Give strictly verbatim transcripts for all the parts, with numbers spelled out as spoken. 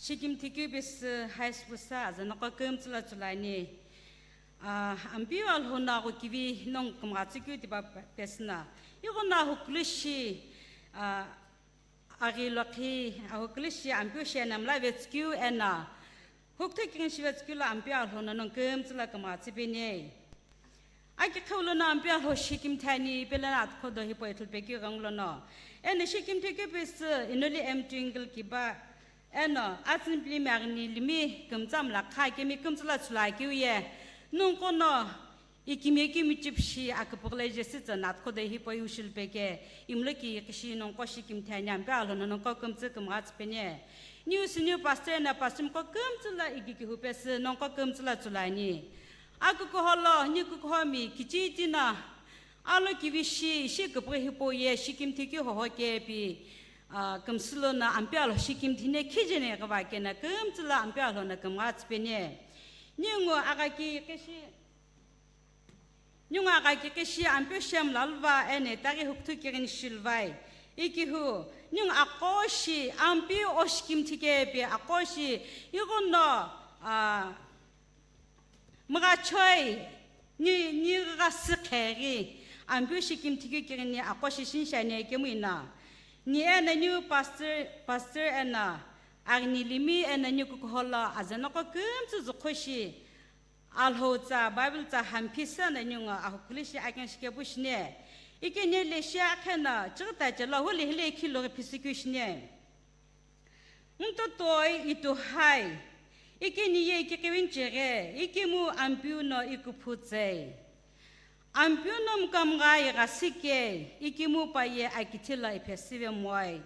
Shikimthi keu pesü high school sa azanoko kümtsü lo tsülani. Ah, Ampeu Alhou no aghukivi nongu kümgha tsükeu tipa pe-, pesü no. Ighono ahukulu shi, ah, aghi lo khi, ahukulu shi Ampeu shi eno mla vetsükeu eno. Hukuthu kighini shi vetsükeu lo Ampeu Alhou no nongu kümtsü lo kümgha tsüpeni. Aki qheu lono Ampeu Alhou shikimthi ani, pelo no atukhodo hipau ithulu pekeu ghengulono. Eno shikimthi keu pesü Inoli M Twinkle Kiba, eno atsüni pilimi aghi ni limi kümtsü mla kha kemi kümtsü lo tsülu akeu ye. Nongu qo no ikimiye kimichip shi aküpüghüle jesi tsü no atukhodo hipau iwishulu peke. Imlo ki kishi nongu qo shikimthi ani Ampeu Alhou no nongu qo kümtsü kümgha tsüpeni. New senior pastor eno pastor mqo kümtsü lo iki kihu pesü nongu qo kümtsü lo tsülani. Akukuholo, nikukuhomi, kichiti no, alo kivi shi, ishi küpüghü hipau ye, shikimthi keu hoho kepi, ah, kümsü lono Ampeu Alhou shikimthi ni khijeni ighivake no, kümtsü lo Ampeu Alhou no kümgha tsüpeni. Ningu aghaki kishi, ningu aghaki kishi Ampeu shi mla luva eno itaghi hukuthu kighini shi luvai. Ikihu, ningu aqo shi, Ampeu o shikimthi kepi aqo shi, ighono, ah, Mghachoi, ni, ni ghasi kheghi, Ampeu shikimthi keu kighini aqo shi shini shi ani ikemu ino. Ni eno new pastor, pastor eno, aghi ni limi eno nikukuholo, azanoko kümtsü zukho shi, Alhou tsa, Bible tsa hamphisa no ningu ahukulu shi akeng shi kepu shini. Ikeni leshi akhe no, chighi tache lo, huli hile ikhi loghi phisükeu shini. Mtotoi ituhai, ikeni ye ikiqiwini cheghe, ikemu Ampeu no ikuphu tsei. Ampeu no mkamgha ighasi kei, ikemu pa ye akithi lo iphesive moi.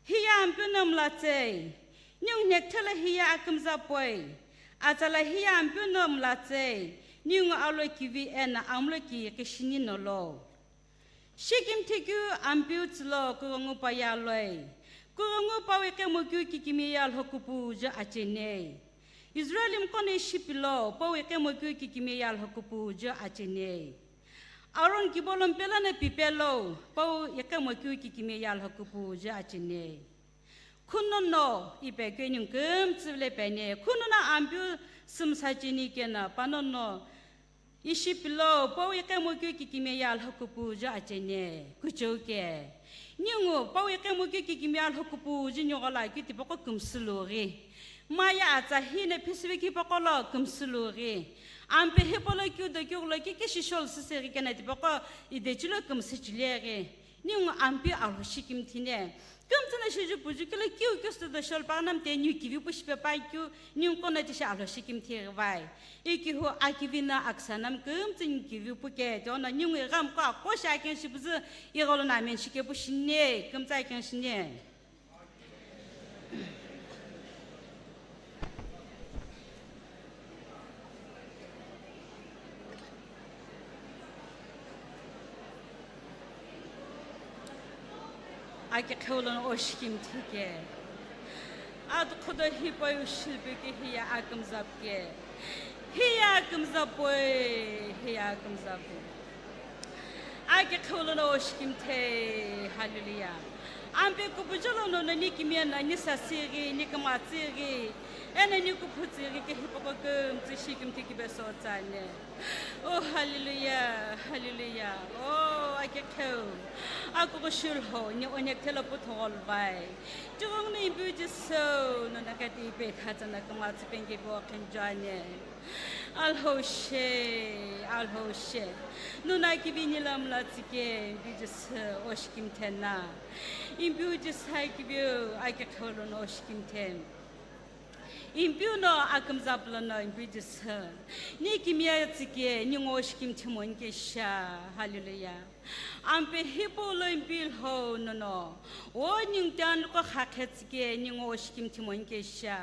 Hiye Ampeu no mla tsei, ningu nekuthe lo hiye akümza poi, atsa lo hiye Ampeu no mla tsei, ningu alo kivi eno amlo ki kishini nolo. Shikimthi keu Ampeu tsülo kughengu pa ye aloi. Kughengu pau iqemo keu kikimiye ye Alhou kupuju achenei. Israel mqo no ishi pilo pau iqemo keu kikimiye ye Alhou kupuju achenei. Aaron kibolo mpelo no pipelo pau iqemo keu kikimiye ye Alhou kupuju achenei. Khunono ipe keu ningu kümtsü vile peni. Khunono Ampeu sümsa cheni keno panono ishi pilo pau iqemo keu kikimiye ye Alhou kupuju acheni, kuchou ke. Ningu pau iqemo keu kikimiye ye Alhou kupuju nigho lo akeu tipaqo kümsü lughi. Maye atsa hino phisive keu hipaqo lo kümsü lughi. Ampe hipau lo keu do keu lo keu kishi shol süseghi keno tipaqo idechi lo kümsü chileghi. Ningu Ampeu Alhou shikimthi ni. Kümtsü no shiju puju kelo kiu kiu südo shol paghi no mte ningu kivi pu shipe pa keu, ningu qo no tishi Alhou shikimthi ghivai. Ikihu akivi no aksa no kümtsü ningu kivi pu ke, tiqo no ningu ighamqo aqo shi akeng shi püzü igholo no amen shi kepu shini, kümtsü akeng shini. Aki qheu lono o shikimthi ke. Atukhodo hipau iwishulu peke hiye akümza pu ke. Hiye akümza poi, hiye akümza poi. Aki qheu lono o shikimthi, hallelujah. Ampe kupuju lono no nikimiye no nisasighi, nikümghatsüghi, eno nikuphutsüghi ke hipaqo kümtsü shikimthi kibe sotsani. Oh, hallelujah, hallelujah. Oh, aki qheu. Akuqo shulho, ni o nekuthe lo puthogho luvai. Tighenguno Ampeu Jisü, nono kati ipe khatsa no kümghatsü peni kepu oqhinijuani. Alhou she, Alhou she. Nono akivi ni lo mla tsike, Ampeu Jisü, o shikimthi na. Ampeu Jisü akivi, aki qheu lono o shikimthi. Ampeu no akümza pu lono Ampeu Jisü. Nikimiye tsike, ningu o shikimthi moni kesha. Hallelujah. Ampe hipau lo Ampeu Alhou nono. O ningu tianluqo khaqhe tsike, ningu o shikimthi moni kesha.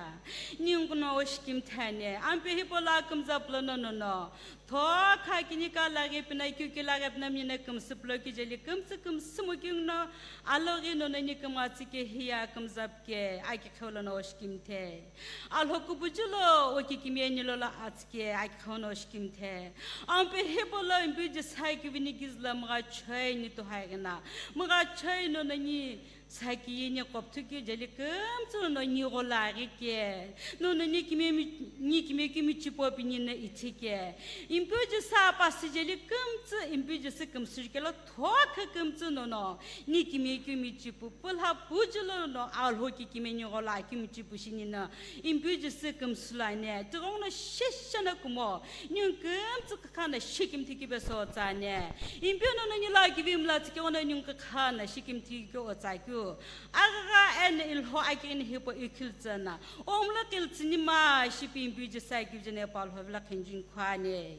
Ningu no o shikimthi ani. Ampe hipau lo akümza pu lono nono. Thokha kini ka laghi pino, keu ki laghi pino mino kümsü pulo kijeli kümtsü kümsü mo keu no aloghi nono nikümghatsü ke hiye akümza pu ke, aki qheu lono o shikimthi. Alhou kupuju lo o kikimiye ni lo lo atsike, aki qheu no o shikimthi. Ampe hipau lo Ampeu Jisü akivi ni kizü lo mghachoi ni tuhaighi na. Mghachoi nono ni Saki yeni kopthu keu jeli kümtsü no ni ghola aghi ke. Nono ni kimi mi-, ni kimi kimi chipo pi ni na ithi ke. Impiu Jisü apasi jeli kümtsü, Impiu Jisü kümsü kelo thokha kümtsü nono. Ni kimi kimi chipu, pulha puju lono Alhou ki kimi ni ghola kimi chipu shi ni na. Impiu Jisü kümsü la ne. Tigong no shesha na kumo. Ni kümtsü kakha na shikim thiki beso tsa ne. Impiu nono ni la kivi mla tike ono ni kakha na shikim thiki o tsa kyu. Agha eno Alhou akini hipo ikhiltsana. Omla kiltsini ma shipi Impiu Jisü kivjene pa Alhou vila khenjin khwane.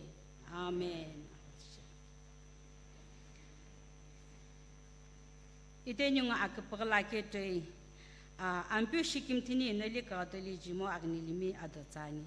Amen. Ite nyunga akipagla ke toi, a, Ampeu shikim thini noli kagatoli jimo agnilimi ado tsani.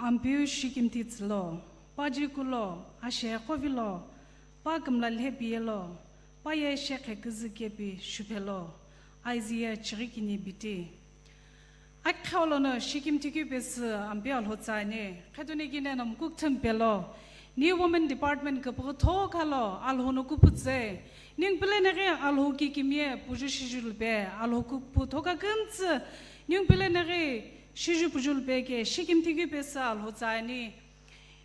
Ampeu shikimthi tsülo, paji kulo, ashe qovilo, pa kümla lhe piyelo, pa ye shekhe küzü kepi shuphelo, Isaiah chighi kini biti. Akhi khaulono shikimthi keu pesü Ampeu Alhou tsüani, kheduni kine no mkukthüm pelo, New Women Department küpüghü thokha lo Alhou no kupütse, ning püleneghi Alhou ki kimye puju shiju lupe, Alhou kupü thokha kümtsü, ning püleneghi shiju puju lupe ke shikimthi keu pesü Alhou tsüani.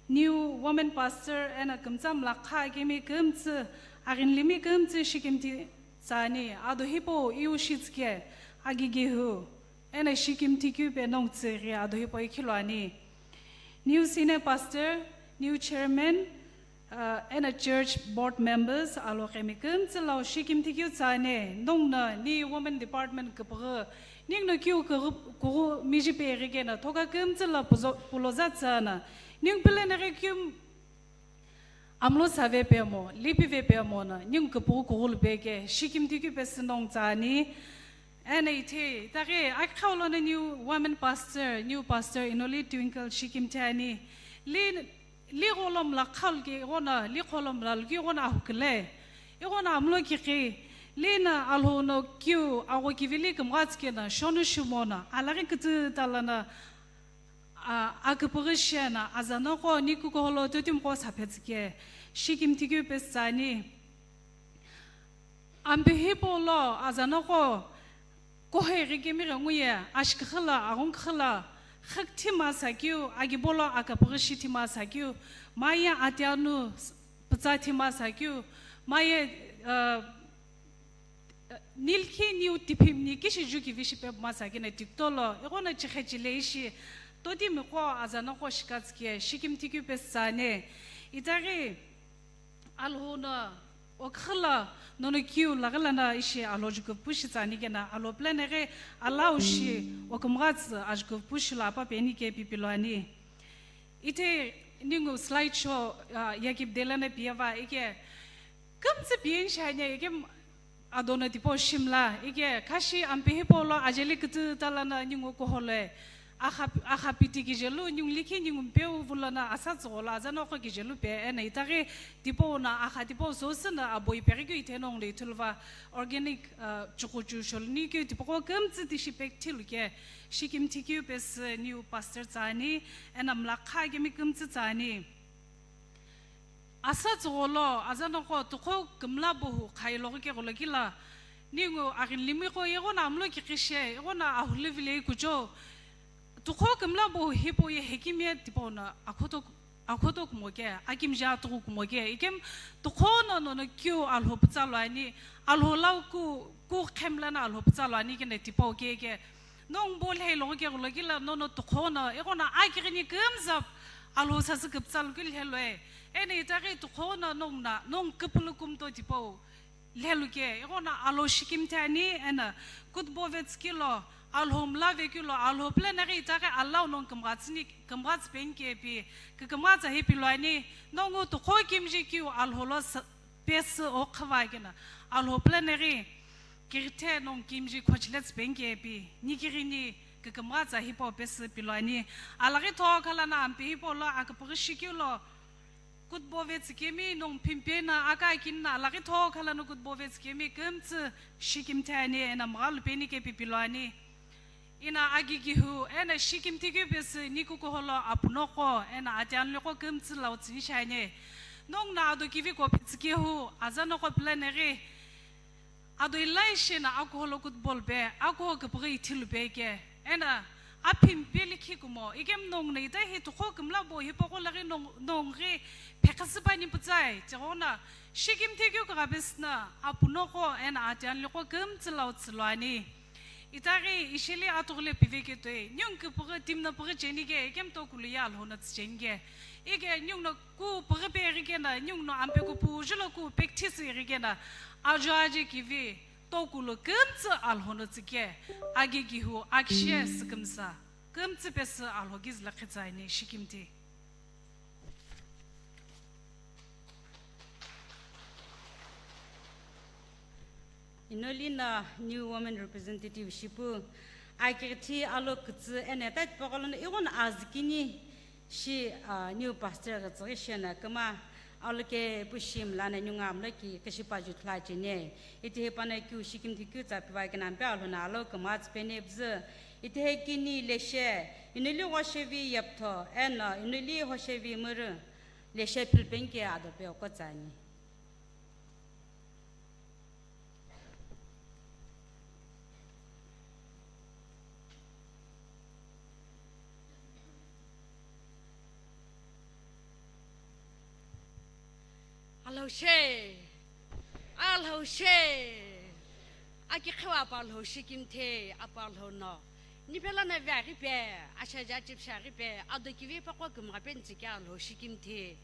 New women pastor eno kümtsa mlakha kemi kümtsü, aghinlimi kümtsü shikimthi tsüani, ado hipau iu shitsüke, agigihu, eno shikimthi keu pe nongu tsüghi ado hipau ikhilu ani. New senior pastor, new chairman, uh, eno church board members, alo kemi kümtsü lau shikimthi keu tsüani, nongu no ni women department küpüghü, Ningu no kiu kughu, kughu miji peghi keno, thokha kümtsü la puzo, puloza tsüana. Ningu püleneghi küm amlo save pemo, lipi ve pemo no, ningu küpüghü kughu lupe ke, shikimthi keu pesü nongu tsüani. Eno ithi, itaghi, akhi khaulono new women pastor, new pastor, inoli Twinkle shikimthi ani. Li Li gholom la khalu ke ighono, li gholom la lu ke ighono ahukile. Ighono amlo kikhi, li na Alhou no kiu agho kivili kümgha tsükeno, shonu shimono, alaghi kütü talana, a, aküpüghü shena, azanoqo ni kukuholo totimqo saphe tsüke, shikimthi keu pesü tsüani. Ambi hipau lo azanoqo kuheghi kemi ghenguye ashiküxü la, aghungküxü la, xüküthi masa keu, agibolo aküpüghü shithi masa keu, maye atianu s-, pütsathi masa keu, maye, uh, nilkhi niu tiphimni kishi jukivi shipe masa keno tikto lo, ighono chikhechile ishi, totimiqo azanoqo shikatsüke, shikimthi keu pesü tsüani, itaghi, Alhou no Oküxü lo nono keu laghi lono ishi Alhou jukupu shi tsüani keno, Alhou plan ghi allow shi okümgha tsü ajukupu shi lo apa peni ke pipilo ani. Ithe ningu slide show, ah, yakipu de lono piyeva ike kümtsü piyeni shi ani ike ado no tipau shimla ike khashi ampe hipau lo ajeli kütü tala no ningu kuholo e. Akha, akha piti kije lu, ningu likhi ningu mpeu vulo no asa tsügholo aza noqo kije lu pe, eno itaghi tipau no akha tipau sosü no abo ipeghi keu ithe nongu lo ithulu va organic, ah, chukuchu sholu ni keu tipaqo kümtsü tishi pekthi lu ke, shikimthi keu pesü new pastor tsüani, eno mlakha kemi kümtsü tsüani. Asa tsügholo, aza noqo tuqho kümla bohu khailoghi ke gholo kila, ningu aghinlimi qo ighono amlo kiqishe, ighono ahulivile ikucho, tuqho kümla bohu hipau ye hekimi ye tipau no akhoto, akhoto kumo ke, akimji atuqu kumo ke, ikem tuqho no nono keu Alhou pütsa lo ani, Alhou lau ku, ku khemla no Alhou pütsa lo ani keno tipau ke ke. Nongu bo lhei loghi ke gholo kila nono tuqho no, ighono akighini kümzap Alhou sasü küpütsa lu keu lhelo e. Eno itaghi tuqho no nongu no, nongu küpülü kumto tipau lhelu ke, ighono Alhou shikimthi ani, eno kutbo vetsu kilo, Alhou mla ve kilo, Alhou plan ghi itaghi allow nongu kümghatsüni, kümghatsü peni ke pi, kükümghatsa hipilo ani, nongu tuqho kimji keu Alhou lo sa-, pesü okhava keno, Alhou plan ghi Kirithe nongu kimji khochile tsüpeni ke pi, nikighini kükümghatsa hipau pesü pilo ani. Alaghi thokhala no ampe hipau lo aküpüghü shikeu lo kutbo vetsu kemi nongu phimpe no aka kini no alaghi thokhala no kutbo vetsu kemi kümtsü shikimthi ani eno mghalu peni ke pipilo ani. Eno agigihu eno shikimthi keu pesü nikukuholo apunoqo eno atianliqo kümtsü lau tsüni shi ani. Nongu no ado kivi ko pitsü kehu aza noqo plan ghi Ado ilai shena akuho lo kutbo lu pe, akuho küpüghü ithi lu pe ke. Eno, aphimpe likhi kumo, ikem nongu no ita hi tuqho kümla bo hipaqo laghi nongu, nongu ghi pheqhüsü pani pütsai, tighono, shikimthi keu kugha pesü no, apunoqo, eno atianliqo kümtsü lau tsülu ani. Itaghi isheli atughule pive ke toi, ningu küpüghü timi no püghü cheni ke, ikem tokulu ye Alhou no tsü cheni ke. Ike ningu no Ku püghü pe ighi keno, ningu no ampe kupu julo ku pekthi sü ighi keno, ajo aje kivi, tokulu kümtsü Alhou no tsüke, agigihu, akishe sükümsa, kümtsü pesü Alhou kizü lakhi tsüani shikimthi. Inoli no new women representative shipu, akithi alo kütsü eno ita tipaqo lono ighono azükini Shi, ah, new pastor kütsüghi shena küma, aloke pushi mlana ningu amloki kishipa jutla cheni. Itihi pano keu shikimthi keu tsa piva kena ampe Alhou no alo kümgha tsüpeni püzü. Itihi kini leshe, inuli ghoshevi yeptho, eno inuli ghoshevi mürü, leshe philpenike ado pe oko tsüani. Alhou she, Alhou she, aki qhewa apa Alhou shikimthi apa Alhou no. Nipela na vya ghi pe, ashaja chipsha ghi pe, ado kivi paqo kümgha peni tsüke Alhou shikimthi.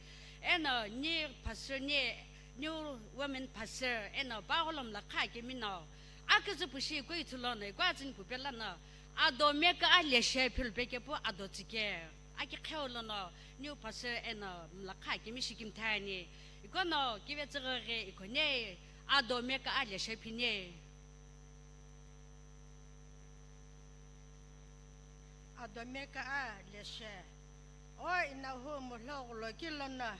Eno ni pastor ni, new women pastor, eno pagholom la kha kemi no. Aküzü pushi iko ithulo no, iko atsüni pupela no. Ado meka a leshe philpe kepu ado tsüke. Aki qheulo no, new pastor eno mla kha kemi shikimthi ani. Iko no, kive tsüghi ghi iko ne, ado meka a leshe phine. Ado meka a leshe. O inahu mulhoghulo kilono,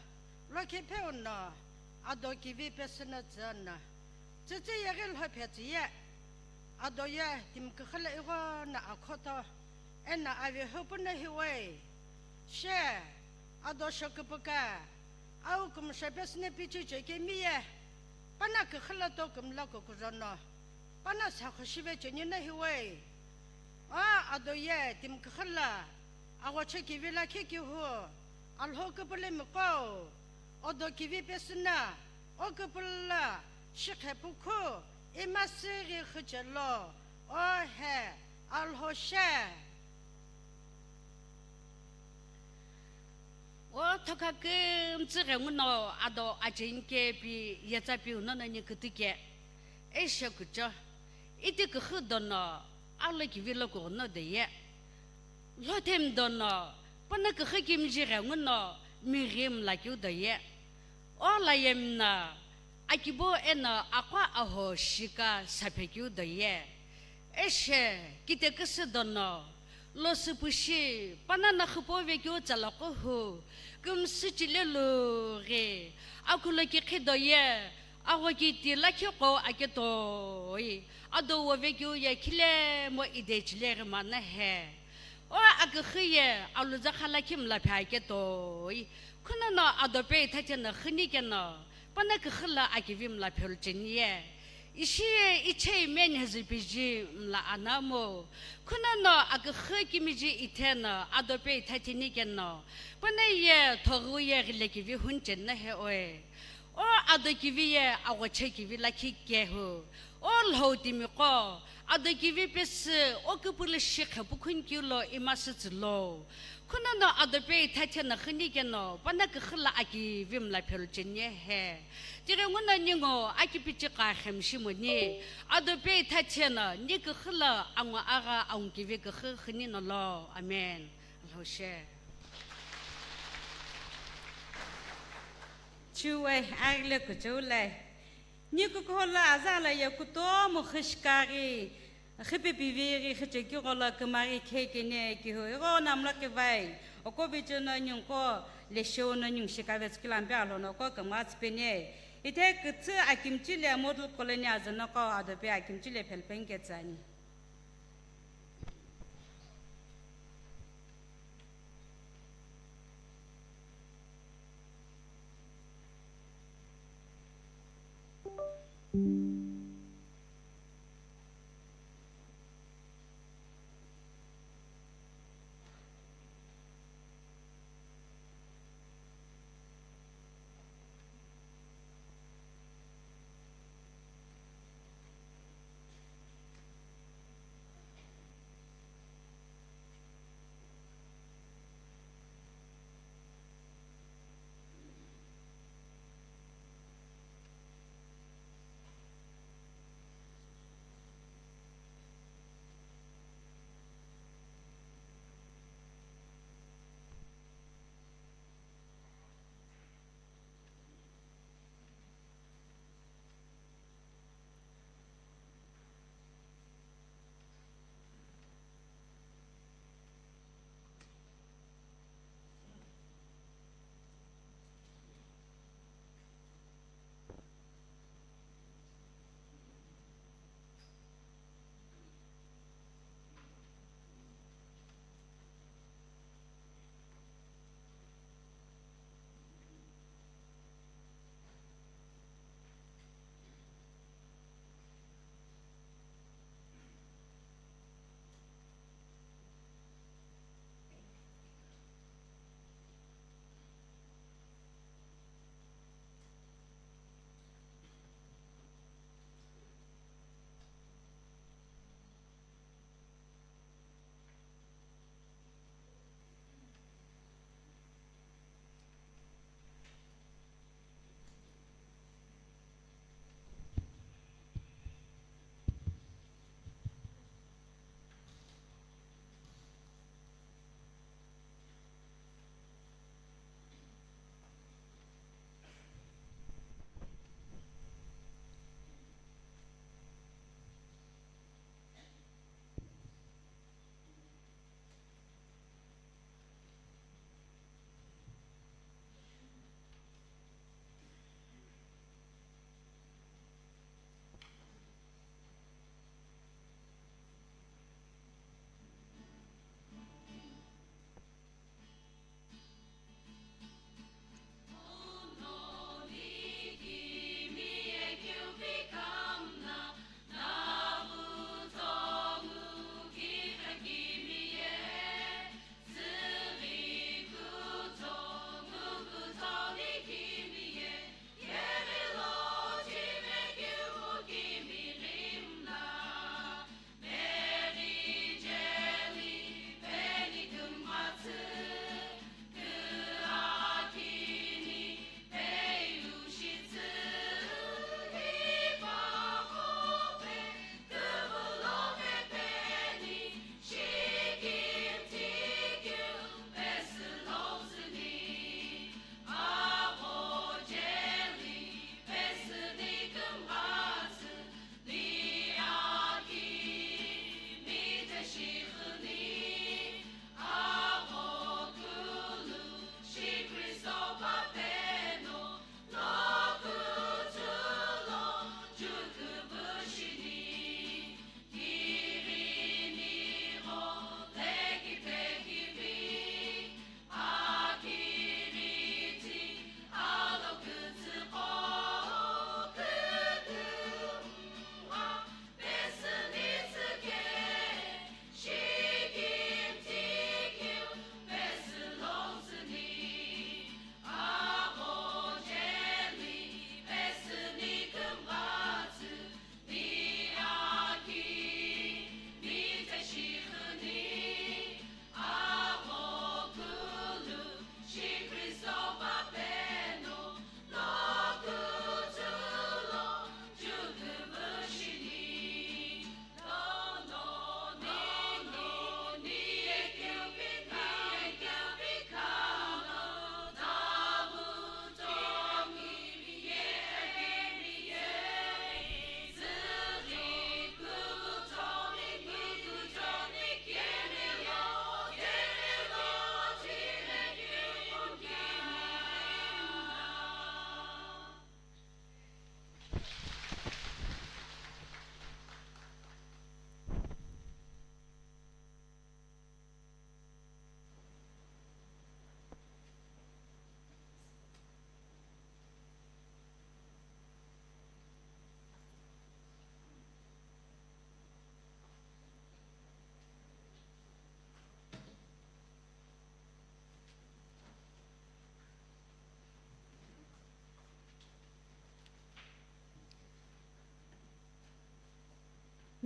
lokhipheuno, ado kivi pesüno tsüno, tsütsü yeghi lhophe tsüye, ado ye timi küxü lo ighono akhoto, eno avehu puno hiwei, she, ado shoküpüka, au kümshe pesüno pichiche kemiye, pano küxü lo tokümla kukuzono, Pano sakho shive chenino hiwei. A ado ye timi küxü lo, aghoche kivi lakhi kihu, Alhou küpülümiqo, odo kivi pesüno, o küpülü lo, shikhe pukhu, ima sighi xüchelo, o he, Alhou she. O thokha kümtsü ghenguno ado acheni kepi yetsa piu nono ni kütüke. Eshe kucho. Iti küxü dono, alo kivi lo kughuno doye. Lhothemi dono, pano küxü kimiji ghenguno, mighi mlakeu doye. O layemi no, akibo eno aqo aho shika saphekeu doye. Eshe, kiteküsü dono, losü pushi, pano no xüpo vekeu tsaloqo hu, kümsü chile lu ghi, akhulo kikhi doye, agho kiti lakhi qo aketoi, ado wo vekeu ye khile mo ide chile ghi mano he. O aküxü ye aluzakha lakhi mla phe aketoi, khunono ado pe ithache no xüni keno, pano küxü lo akivi mla phelu cheni ye. Ishi ye ichei meni hezü piji mla anamo. Khunono aküxü kimiji itheno ado pe ithache ni keno, pano ye thoghu ye ghile kivi hun cheni no he oe. O ado kivi ye aghoche kivi lakhi kehu. O lhou timi qo, ado kivi pesü, o küpülü shi qhepu khuni keu lo ima sütsü lo. Khunono ado pe ithache no xüni keno, pano küxü lo akivi mla phelu cheni ye he. Tighenguno ningu akipichi qa khemshi moni, ado pe ithache no ni küxü lo angu agha angu kivi küxü xüni no lo. Amen. Alhou she. Chuwe, aghile kuchou le. Ni kukho lo azala ye kutomo xü shikaghi, xü pepivighi, xü chekigho lo kümaghi khekeni kihu. Ighono mlokivai, oko vicheno ningu ko lesheuno ningu shikave tsükila mpe alhono ko kümgha tsüpeni. Ithe kütsü akimchi le model colony azüno ko ado pe akimchi le phelpeni ketsüani.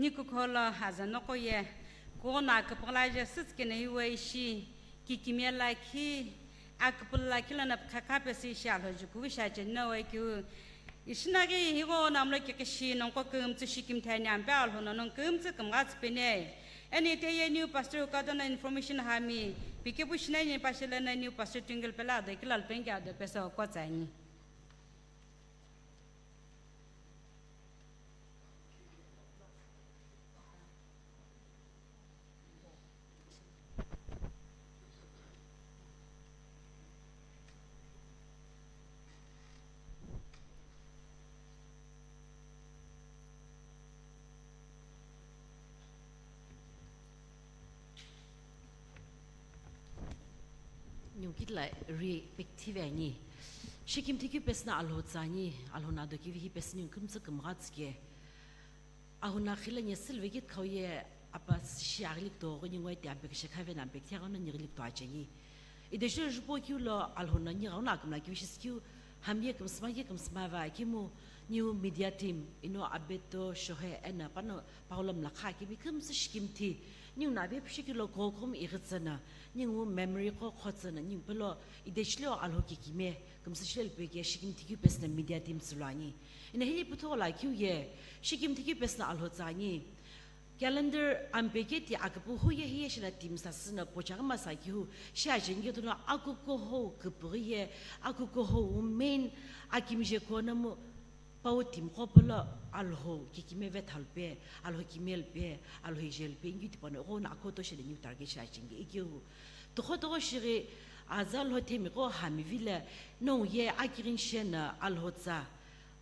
Nikukholo azanoko ye, kughona aküpüghüla je sütskene iwe ishi, kikimiye lakhi, aküpüla lakhi lono pkhakha pesü ishi alhoju kuwi shacheni no we kiu. Ishinaghi highona mlo kikishi nonko kümtsü shikimthi ani ampe alhono non kümtsü kümgha tsüpeni. Eni te ye new pastor ukadona information hami, pikepu shinani pashele na new pastor Twinkle pela ado kila lupenghi ado pesa okotsani. Ningu kitila ri pekithive ani. Shikimthi keu pesü no Alhou tsa ani, Alhou no ado kivi hi pesü ningu kümtsü kümgha tsüke. Ahuna khila nyesü lvekit khau ye apa shi aghili kutoghi ningu ite ampe kishe khave na ampe kithi aghono nighi likto acheni. Ideshire jupo keu lo Alhou no nighi aghono akümla keu shisikeu, hamiye kümsüma ye kümsüma va kemu, ningu media team, ino Abeto, Shohe, ena pano Paula mlakha kemi kümsü shikimthi, ningu na abe pishikeu lo kokom ighitsana, ningu memory qo khotsana, ningu pelo ideshile Alhou kikime, kümsü shilel peke shikimthi keu pesü no media team tsülu ani. Ina hili pütho la keu ye, shikimthi keu pesü no Alhou tsa ani. Calendar ampe ke ti aküpühu ye hiye shila team sasü no pochaghi masa keu, shi ajeni ke tuno akukuhou küpüghi ye, akukuhou main akimije kono mu pau team qo pelo Alhou kikime vethalupe, Alhou kimelpe, Alhou ijelpe, ningu tipano ighono akoto shile ningu target shi ajeni ke ikeu. Tokho tokho shighi aza Alhou themi qo hami vile, nongu ye akighini shena Alhou tsa.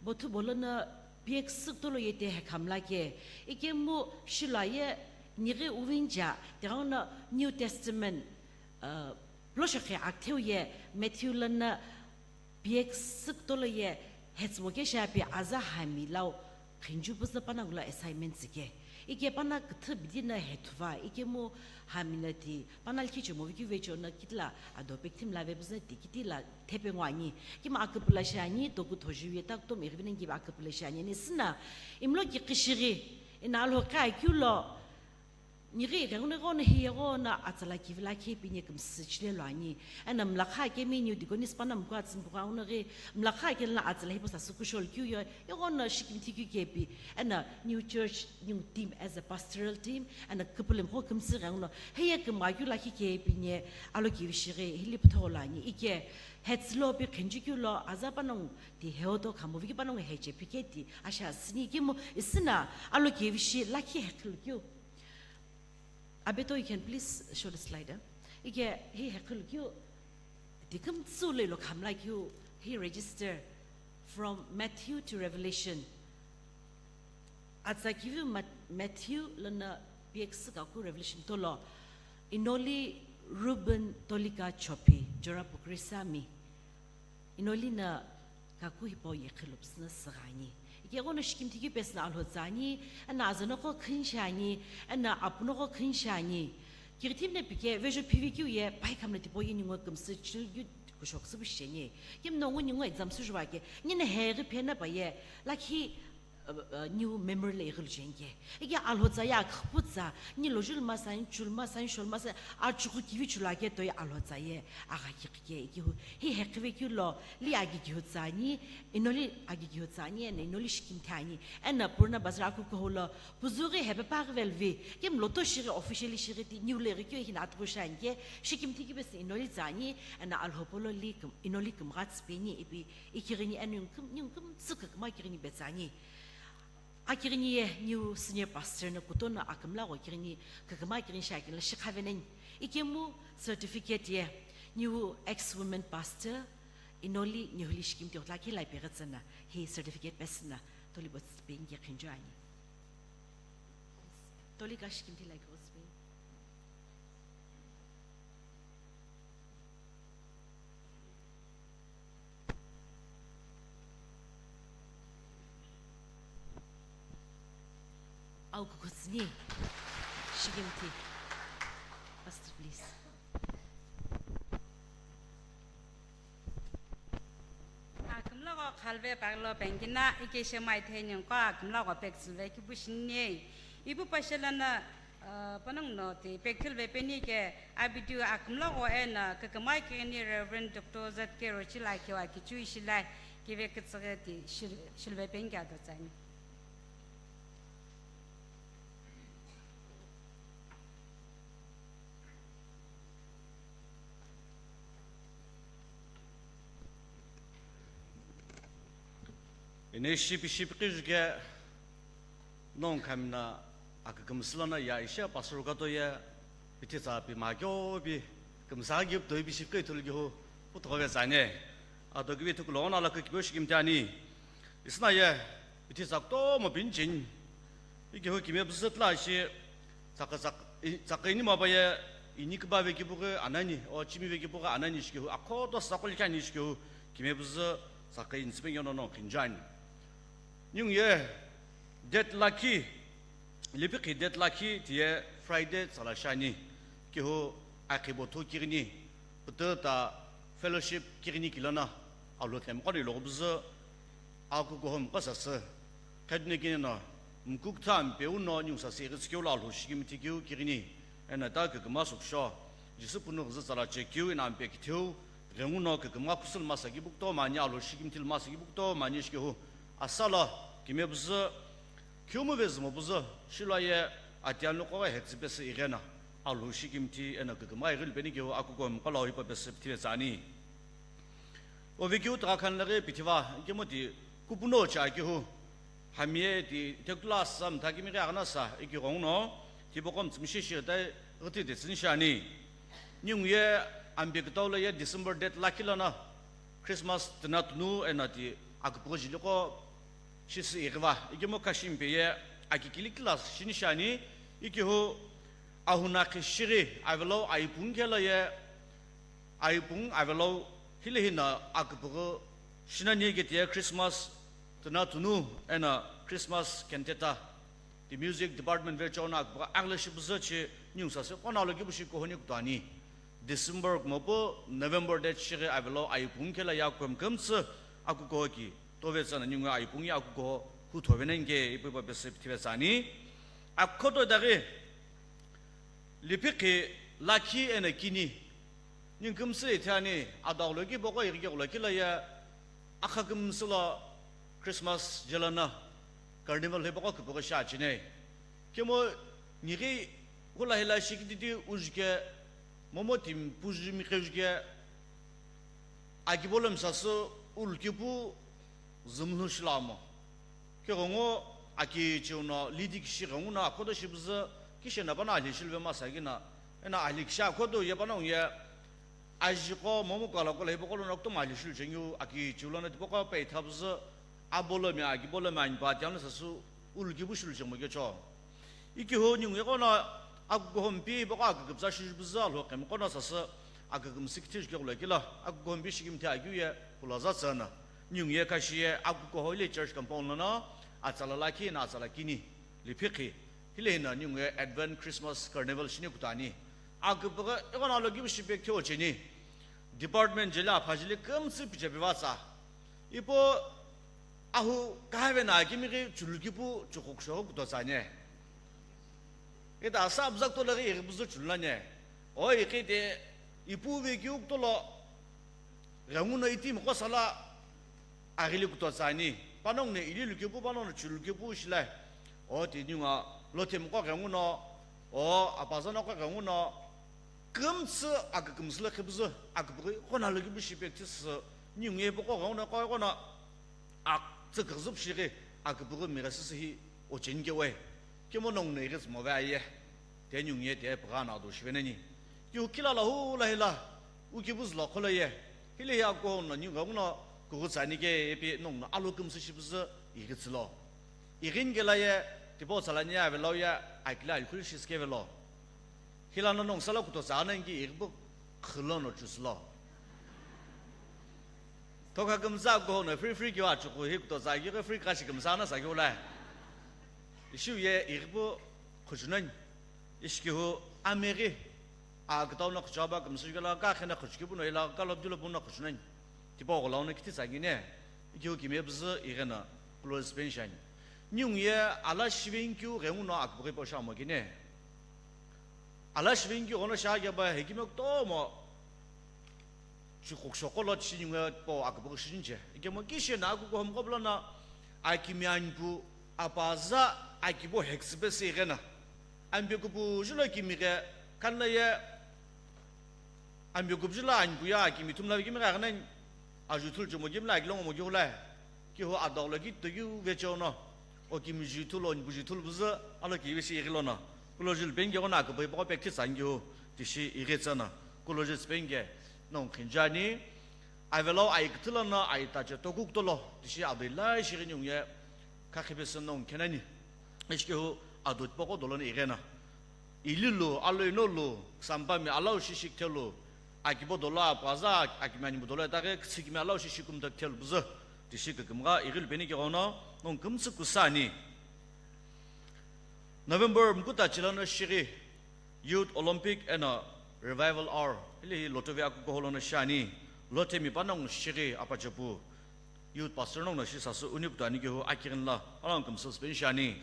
Bothu bolono piyeküsü kutolo yete hekhamla ke. Ikemu shilo ye nighi uvinja, tighenguno New Testament, uh, loshoqhi aktheu ye Matthew lono piyeküsü kutolo ye hetsümo ke shiapi aza hami lau khinju püzü pana gula assignment tsike. Ike pana küthü bidi no hethuva, ikemu hami no ti pana likhi chemo vikeu vecho no kitila ado pekithim lave püzü no ti kitila thepe ngo ani. Kima aküpüla shi ani, toku thojiu ye takutomo ighivi ningu kivi aküpüla shi ani. Eni süna imlo kiqi shighi, ina Alhou kha keu lo, nighi ighenguno ighono hiye ighono atsala kivi lakhi pi ningu kümsü chile lo ani. Ena mlakha kemi ningu deaconess pana mkua tsü mkua uno ghi mlakha kela atsala hipo sasü kushol keu yo, ighono shikimthi keu kepi. Ena new church, new team as a pastoral team, ena küpülümi qo kümsü ighenguno hiye kümgha keu lakhi kepi ningu Alhou kivi shighi hili pütho lo ani. Ike hetsülo pi khinju keu lo aza panongu ti heoto khamu viki panongu heche piketi asha sini kemu isina Alhou kivi shi lakhi hekhilu keu. Abeto, you can please show the slide, eh? Ike hi hekhilu keu, ti kümtsü lo ilo khamla keu, hi register from Matthew to Revelation. Atsa kivi Mat-, Matthew lono piyeküsü kaku Revelation tolo. Inoli Ruben Tolika Chopi, Jora Pukrisami. Inoli no kaku hipau ye khilu püsü no sügha ani. Ike ighono shikimthi keu pesü no Alhou tsa ani, ena azanoqo khini shi ani, ena apunoqo khini shi ani. Kighithimi no pike vejo phivi keu ye pai khamlo tipau ye ningu kümsü chilkeu kushoküsü pu shi ani. Kemu nongu ningu exam süjuva ke, nino heghi phena pa ye, lakhi uh, uh, ningu memory lo ighilu cheni ke. Ike Alhou tsa ye akhüpu tsa, ningu lojulu masa, ningu chulu masa, ningu sholu masa, achughu kivi chulu ake toi Alhou tsa ye agha kiqi ke. Ike hu, hi hekhive keu lo, li agigihu tsa ani, inoli agigihu tsa ani, ena inoli shikimthi ani, ena Purana Bazar akukuhou lo, puzughi hepe paghi velvi, kemu loto shighi officially shighi ti ningu lo ighi keu hina atughu shi ani ke, shikimthi keu pesü inoli tsa ani, ena Alhou polo li küm-, inoli kümgha tsüpeni ipi ikighini eno ningu küm-, ningu kümtsü küküma kighini petsü ani. Akighini ye ningu senior pastor no kutono akümla gho kighini küküma kighini shi akimla shikha veneni. Ikemu certificate ye ningu ex women pastor inoli ningu hili shikimthi ghutla kila ipeghi tsüna hi certificate pesü no tolibo tsüpeni ke khinju ani. Tolika shikimthi la ipeghi tsüpeni. Au kukutsüni. Shikimthi. Pastor, please. Akümla gho khalve paglo pengina, ike shemai theni ko akümla gho pek silve ki bushini. Ipu pashelana, uh, panongu no ti pekthil vepeni ke abidu akümla go ena kakama kini Reverend Doctor Z K Rochila kiwa kichu ishilai kive kitsige ti shil-, shilvepeni ke adotsani. Ine shipi shipi kiju ke nong kamina akükümsü lono ya ishe pastor kato ye pithi tsa pi ma kyo pi kümsa ki toi pi shipi ke thul ki hu puto ve tsane. Ato ki pi thuk lono la ki kyo shi kimtani. Isna ye pithi tsa to mo pinchin. Iki hu kime püzü tla shi tsaka tsak-, i-, tsaka ini mapa ye ini kübave kipu ghi anani, o chimive kipu ghi anani shiki hu, akhoto sakuli khani shiki hu, kime püzü tsaka ini sipe yono no kinjani. Ningu ye date lakhi, lipikhi date lakhi tiye Friday tsala shani, ki hu akhibo thu kirini, pütü ta fellowship kirini kilana, alo tlem kori lo püzü, akukuhom kasasü. Khadine kine no, mkuk tham peu no nyung sasü iri tsikeu la alhu shikimthi keu kirini, ena ta küküma suksho, Jisü punu ghüzü tsala chekeu ena ampe kitheu, ghengu no küküma khusul masa ki bukto mani alhu shikimthi masa ki bukto mani shikehu, asala, kime püzü, khiumu vezümo püzü, shilo ye, atiyan loko hetsü pesü ighena, alhu shikimthi ena küküma ighil peni keu akukuhom kala hipa pesü pthi vetsani. Ovikeu tagha khanlaghi pithiva, ikemu ti kupuno cha kihu. Hamie ti tekula sa mtha kimi ghi aghana sa, iki ghonguno, ti bokom tsimishi shi tai ghuti de tsini shani. Ningu ye ambi kutau lo ye December date lakhi lono, Christmas tuna tunu ena ti akupughi jili ko shisi ighiva, ikemu kashimpe ye akikili kila shini shani, ikihu ahuna kishiri avelo aipung kela ye, aipung avelo hile hina akupughi shinani ketiye Christmas tuna tunu ena Christmas cantata. Ti music department vechona akupughi aghile shi püzü chi ningu sasü kona lo kipu shi kohoni kutuani. December kumopu November date shighi avelo aipung kela ya kuhom kümtsü akukuho ki tove tsana ningu aipung ye akukuho hu thove nenge ipu ipa pesü pthi vetsani. Akhoto daghi lipikhi lakhi ena kini. Ningkümsü ithani adaghulo ki boko ighi keghulo kila ye akha kümsü lo Christmas jelana carnival hi boko küpüghi shi achine. Kemo nighi hula hila shikititi ujike momo tim puju miqe ujike akibolo misasü ulukipu zümlhu shilamo. Keghengu aki chiuno lidi kishi ghenguno akhodo shipüzü kishena pano ali shilve masa kina. Ena ali kishi akhodo ye pano ye ajiko momu kala kola hipokolo no kutomo ali shilu chengiu aki chiulono tipoko peitha püzü abolomi akibolomi anyi pa tiano sasü ulukipu shilu chengmo kecho. Ikihu ningu ye kono akukuhompi boko aküküpütsa shishipüzü alho kemi kono sasü akükümsü kithi jukeghulo kila akukuhompi shikimthi akeu ye kulaza tsüna. Ningu ye kashi ye akukuho ile church compound lono atsala lakhi na atsala kini lipikhi hile hina ningu ye Advent Christmas Carnival shini kutani. Aküpüghi ikono alo kipu shipe khe ocheni. Department jeli apha jeli kümtsü piche pivatsa. Ipo ahu kahave na akimighi chulukipu chukuksho kutotsani. Ita sa abzak to laghi ighi püzü chululani. O ighi te ipu ve kiu kutolo ghenguno iti mqo sala aghili kutotsani. Panongu ne ili lukipu panongu ne chulukipu shilai. O ti ningu lo te mqo ghenguno, o apaza no ko ghenguno, kümtsü akükümsü lo khipüzü aküpüghi kona lo kipu shipe khisü ningu ye boko ghenguno ko kono aktsü küküzüp shighi aküpüghi mighe süsü hi ocheni kewe. Kemo nongu no ighi tsümo ve aye. Te ningu ye te pügha na do shiveneni. Kiu kila la hu la hila ukipu zülo kholo ye. Hile hi akuho no ningu ghenguno kughu tsani ke epi nongu no alo kümsü shipüzü ighi tsülo. Ighini kela ye tipau tsalani ye avelo ye akila alikhuli shisikevelo. Hilano nongu sala kutotsa anangi ighipu khülo no chusülo. Tokha kümtsa kuho no free free kiwa achuku hi kutotsa kighi free kashi kümtsa na sa kiwula. Ishiu ye ighipu khuchunani. Ishiki hu ameghi. A kütau no khuchaba kümsü kela ka khena khuchukipu no ila ka lobdilo pu no khuchunani. Tipau ghulau no kithi tsangine. Ikiu kime püzü ighena close pension. Ningu ye ala shivenkeu ghenguno aküpüghü hipau shamo kene. Ala shivenkeu ghenguno shiaghi ba hekime kutomo chukukushokolo tishi ningu ye po aküpüghü shininche. Ikemu kishi na akukuhomqo pülono akimi anipu apaza akibo heküsüpe se ighena. Ampe kupu julo kimighe kanla ye Ambi kupjula ankuya akimi thumla kimi gha ghanan, aju thul chumo kimla akilongo mo kiulai. Kihu adoglo ki tokiu vechono. O kimi ju thul, o npu ju thul buzu, alo ki visi ighilono. Kulo jul penge gona kubo ipo pekthi tsangiu, tishi ighi tsana. Kulo jul penge, nong khinjani. Avelo ai kthulana ai tache tokuk tolo, tishi adoi lai shighi nyungye, kakhibe se nong khenani. Ishkehu adot poko dolon ighena. Ililu, alo inolu, ksampami alau shishik thelu, akibo dola, apaza, akimani budola, tage, ksikimi alau shishik kumtak thelu buzu, tishi kakimga, igil peni ke gono, nong kumtsu kusani. November mkuta chilano shiri, Youth Olympic and a Revival Hour, hili hi lotovia kukoholono shani, lote mi panong shiri apachapu, Youth Pastor nong na shi sasu unip tuani kihu akirin la, alang kumtsu spin shani.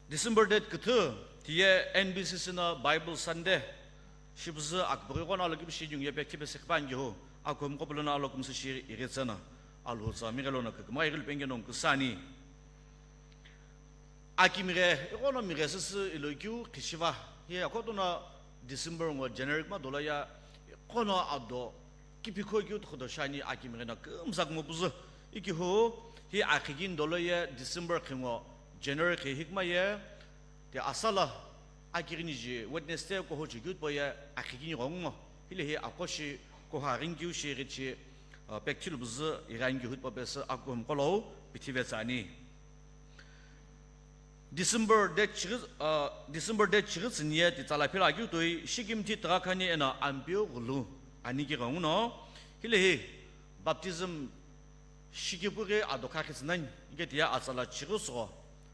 December date kuthu, tiye N B C C na Bible Sunday, shibzu akburi gona alo kibishi yung ye pekti besek pangihu, akum kopulona alo kumsu shi iritsana, alhu tsa migelona kakuma iril penge nong kusani. Akimire, ikono mire sisi ilo kiu kishiva, ye akotuna December ngo generic ma dola ya, ikono ado, Kipikho keu tokhodo shani akimighi no kümzak ngo puzu. Ikihu, hi akhigini dolo ye December khingo January khi hikma ye, ti asala akighini ji Wednesday koho chikeu po ye akhigini gho ngo. Hile hi akoshi koha rinkiu shi richi, uh, pekthil buzu irangi hutpo pesi akum kolou pithive tsani. December date chighi, uh, December date chighi tsüni ye ti tsala phila keu toi, shikimthi tugha khani eno ampeu ghulu ani ki ghenguno, hile hi baptism shikipughi adokha khitsünan, ike tiya atsala chighi sugho,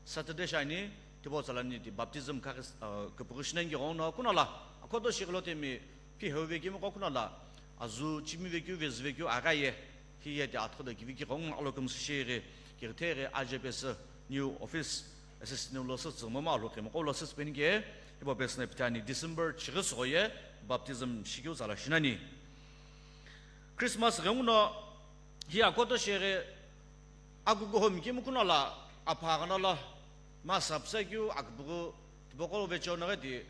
Saturday shani, tipau tsala ni ti baptism khakhi, uh, kipughi shinan ki ghenguno, kunala, akhoto shighilo temi, pi heuve kemi qo kunala, azu chimive keu, vezuve keu, agha ye, Hi ye ti athodo kivi ki ghong alo kümsü shiri, ki tere aje pesi new office assistant lo sü tsü mama lo kemi qo lo sü speni ke, ibo pesi na pitani December chighi sugho ye baptism shikeu tsala shinani. Christmas ghenguno hi akoto shiri akukuho mi kemu kunala apha ghanala ma sapsa keu akbughu tipoko vecheo naghi ti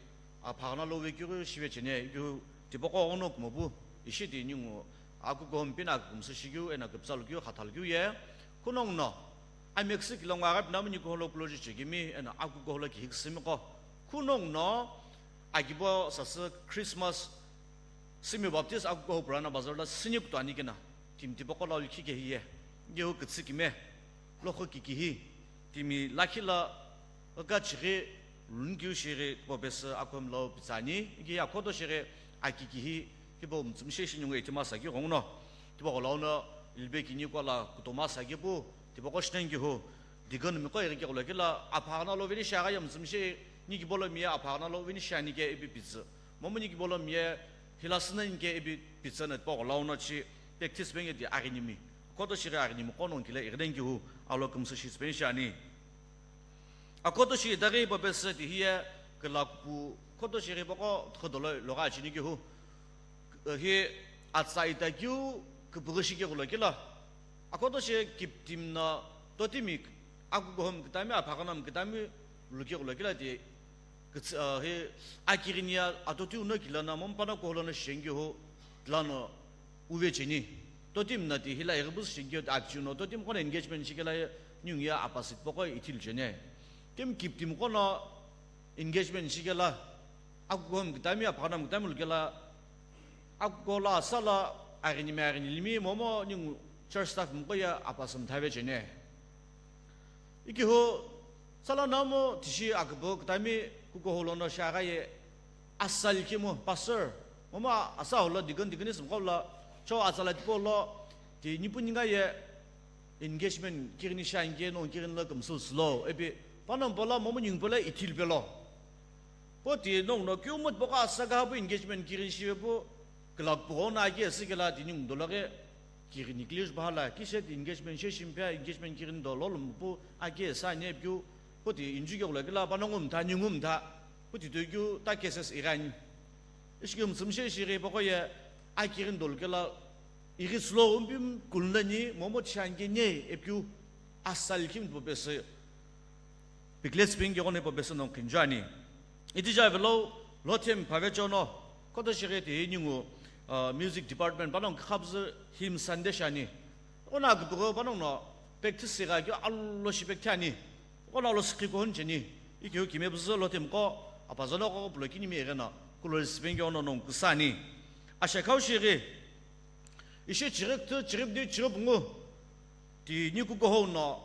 apha ghanalo vekeu shive chene keu tipoko ghono kumopu ishi ti ningu Akukuhompi na kumsü shikeu eno kuptsalu keu khathalu keu ye, kunongno, ameküsü kilongo aghapi namu nikuholo kuloji chekemi eno akukuholo kihi küsümi qo, kunongno, akibo sasü Christmas, Simi Baptist akukuho Purana Bazar la sini kutuani kena, timi tipaqo la ulkhi kehi ye, ngehu kütsü kime, lokho kikihi, Timi lakhi la, aka chighi, lun kiu shighi, po pesi akhom lo pitsani, iki akhoto shighi, aki kihi, kibo mtsumshe shi nyungu etima saki ghongno. Kibo gholauno, ilbe kini kwa la, kutoma saki pu, kibo koshnen kihu, digon miko iri ke ghola kila, aphagna lo vini shaga ya mtsumshe, ni kibo lo miya aphagna lo vini shani ke ibi pitsi. Momu ni kibo lo miya, hilasna inke ibi pitsi na kibo gholauno chi, practice benge di aginimi. Koto shighi aginimi kono kila igden kihu, alo kumsu shi spen shani. Akoto shi daghi papesa ti hiye kila kupu koto shi ri bako thodolo loga chini kihu. Hi atsa ita kiu kupu shi ke gulo kila. Akoto shi kiptim na totimi akukuhom kitami aphakanam kitami luke gulo kila ti kits-, ah, hi akirini ya atoti uno kila na mompana koholo na shengi ho tlano uve cheni. Totim na ti hila egbus shengi ho achi uno totim kono engagement shikela nyung ya apasit poko ithil chene. Tim kiptim kono engagement shikela, akukuhom kitami, aphakanam kitami lukela, akukuho la asala, aghini me aghini limi, momo ningu church staff mko ya apasam thave chene. Ikiho, sala namo tishi akubo kitami, kukuho lono shagha ye, asal kimo, pastor, momo asa holo deacon, deaconess mko la, cho asala tipo lo, ti nipu ninga ye, Engagement kirini shanke no kirini la kumsul slow. Epi, panam pala momo nying pala ithil pelo. Po ti nong no kiu mut poka asa ka hapu engagement kirini shive po, kelak po na ki asi kela ti nyung dola ke, Kighini clear bahala, kise ti engagement she shimphia, engagement kighini dolo lompu ake sa ani ipikeu, puti inju ke ulakila, panongu mtha, ningu mtha, puti tuikeu ta cases ighani. Ishiki mtsumshe shiri poko ye, akighini dolo kela, ighi slow umpi kulnani, momo changene ipikeu, asal kim po pese, piglets ping ke gone po pese nong kinjani. Iti ja velo, lothem phave chono, koto shiri ti ningu, uh, music department, panong khabz him Sunday shani. Ona kupugo panong no practice siga kyo allo shi pekthani. Ona lo sikhi ko honcheni. Ikyo kime buzo lo temko, apazono ko pulo kini mi egena, kulo sipenge ono nong kusani. Asha khau shiri. Ishe chirip tu, chirip di, chirip ngu. Ti ni ku ko ho no.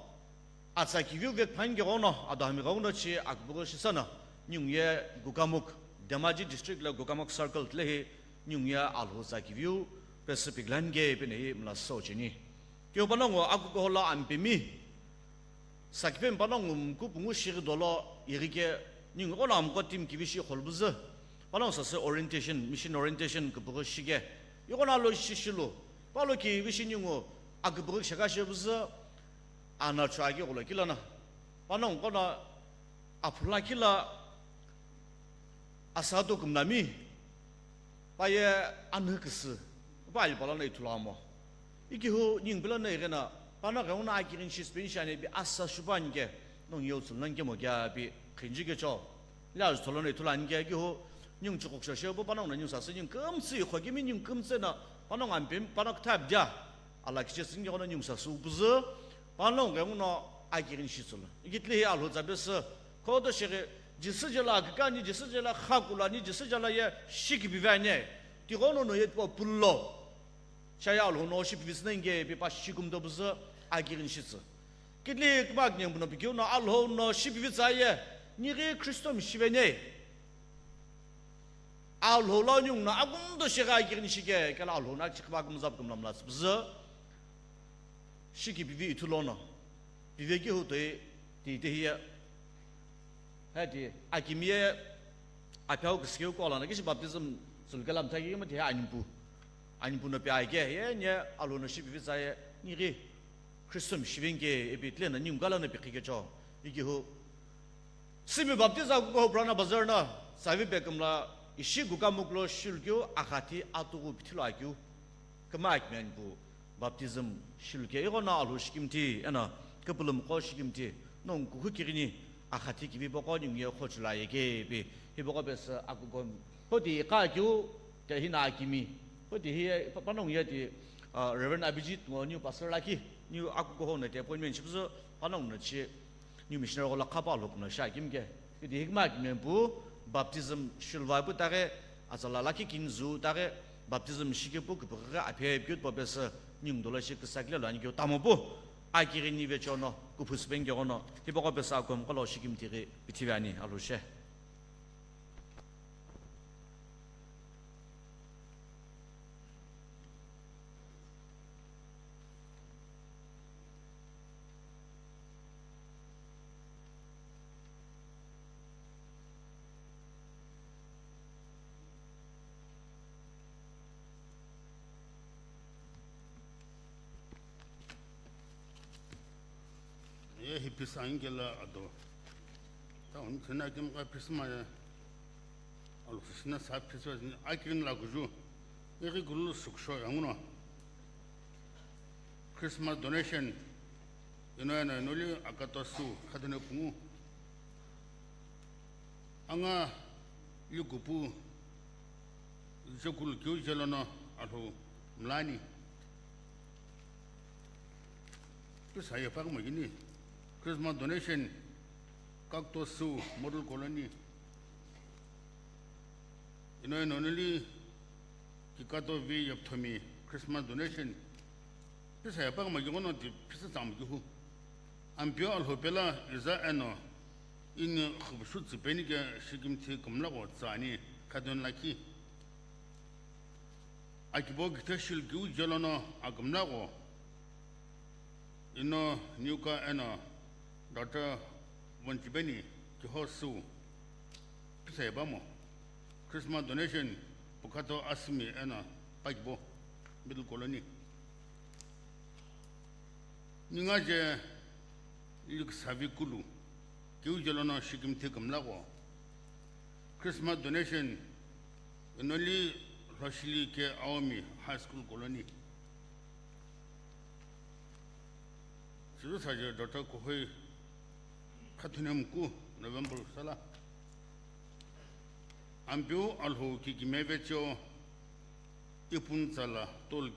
Atsa kiviu vek phan ke ono, adahmi gauno chi akbugo shisana. Nyung ye Gokamuk, Dhemaji district la Gokamuk circle tle hi, nyung ye alhu tsa kiviu, Pacific land ke pene hi mla so cheni. Kyo panongo akuko hola ampemi. Sakipem panongo mkupungu shiri dolo irike, nyung ono amko team kivishi kholbuzu. Panongo sase orientation, mission orientation kupugo shike. Yoko na lo shishilu. Palo kivishi nyungu akupugo shaka shebuzu. Ana chua ke golo kilana. Panongo kona aphula kila asado kumnami. Paye anhu kisi. Pa ali palana ithulamo. Ikihu nying pilana igena. Pana gauna akirin shispen shane bi asa shuban ke. Nong yo tsulnan ke mo kya bi khinji ke cho. Laz tholona ithulani ke ikihu nyung chukuk shashe bo panongo na nyung sasi nyung kumsi khogimi nyung kumse na panongo ampem panongo kthab dia. Ala kiche singe kono nyung sasu buzu, panongo nguno akirin shitsula. Ikitli hi alhu tsa bese, kodo shiri, jisi jela akikani, jisi jela khakulani, jisi jela ye shiki bivane. Tigono no ye po pullo. Shaya alhu no shi bivisnenge bi pa shikum do buzu, akirin shitsu. Kitli kibak nyang buno bikiu no alhu no shi bivitsa ye, niri Kristo mi shivene. Alhou lo nyung no agumdo shigha kighini shike, kala alhou no chikhiba agumzap kumlamla tsüpzü. Shiki pivi ithu lono. Pivi ki hu toi ti te hiya. Hati akimiye apyau kiskeu kola na kishi baptism sul kalam thagi ma ti animpu. Animpu no pi aike ye nye alhou no shi pivi tsaye nighi. Christian shivenge epi tle na nyung kala na pi khike cho. Iki hu. Simi baptiza kuko Purana Bazar na, savi pekumla, ishi gukamuklo shilkeu akhati atugu pithilo akeu. Kama akmen pu baptism shilke igo na alhu shikimti, ena kapulum ko shikimti, nong kuhu kirini akhati kivi boko nyung ye khochula yeke pi, hi boko pesa akugom. Hoti iqa keu, ke hina akimi. Hoti hi pa-, panong ye ti, ah, Reverend Abhijit ngo new pastor laki, new akuko ho na te appointment shipsu, panong na chi. New missionary ghola khapa lo kumla sha kimke. Kiti hikma kimempu baptism shilva pu tare, azala laki kinzu tare, baptism shike pu kupukhe aphe pyut po pesa nyung dola shi kusakle lo ani kyo tamo pu. Akiri ni vechono, kupus bengke gono, hipoko pesa akom kolo shikim tiri pithive ani alhushe. Ye hi pisa angela ado. Ta un thina kim ka pisa ma ya. Alhusina sa pisa ni akirin la kuju. Iri gulu suksho yanguno. Christmas donation. Ino ino inoli akato su khadene pungu. Anga likupu jokulu kiu jelono alhou mlani. Pisa ye pakuma gini. Christmas donation, Kakto Su Model Colony. Ino ino nili kikato vi yopthomi Christmas donation. Pisa ye pakuma gini ono ti pisa tsam gihu. Ampio alhou pela iza eno ini khubshu tsipeni ke shikimthi kumla ko tsani kadon laki. Akibo kithe shilkiu jelono akumla ko. Ino niuka eno daughter vonchibeni kiho su. Pisa ye pamo. Christmas donation, Pukhato Asimi eno Pakibo, Middle Colony. Ningu aje liküsavi kulu, keu je lono shikimthi kümlaqo. Christmas donation, Inoli Lhoshili ke Aomi High School Colony. Chiru saje Doctor Kohoi Khathunemu ku November sala. Ampeu Alhou kikimeve cheo ipun tsala tol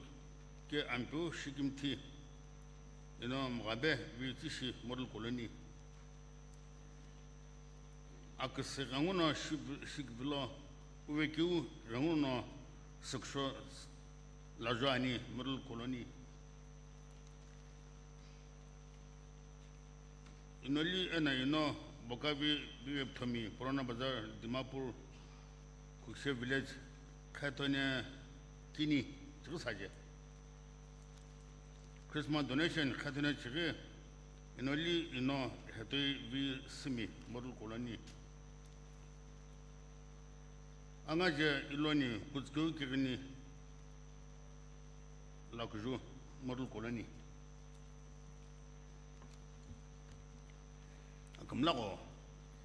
ke Ampeu shikimthi ino mghabe vitsishi Model Colony. Aküsü ghenguno shik-, shikvilo uvekiu ghenguno süksho lajo ani Model Colony. Inoli ena ino Bokavi Vivepthomi, Purana Bazar, Dimapur, Khukse Village, Khathone kini, chighi saje. Christmas donation Khathone chighi, Inoli ino Hetoi Vi Simi, Model Colony. Angaje Iloni Kutskeu Kighini, Lakuju, Model Colony. Kümlaqo,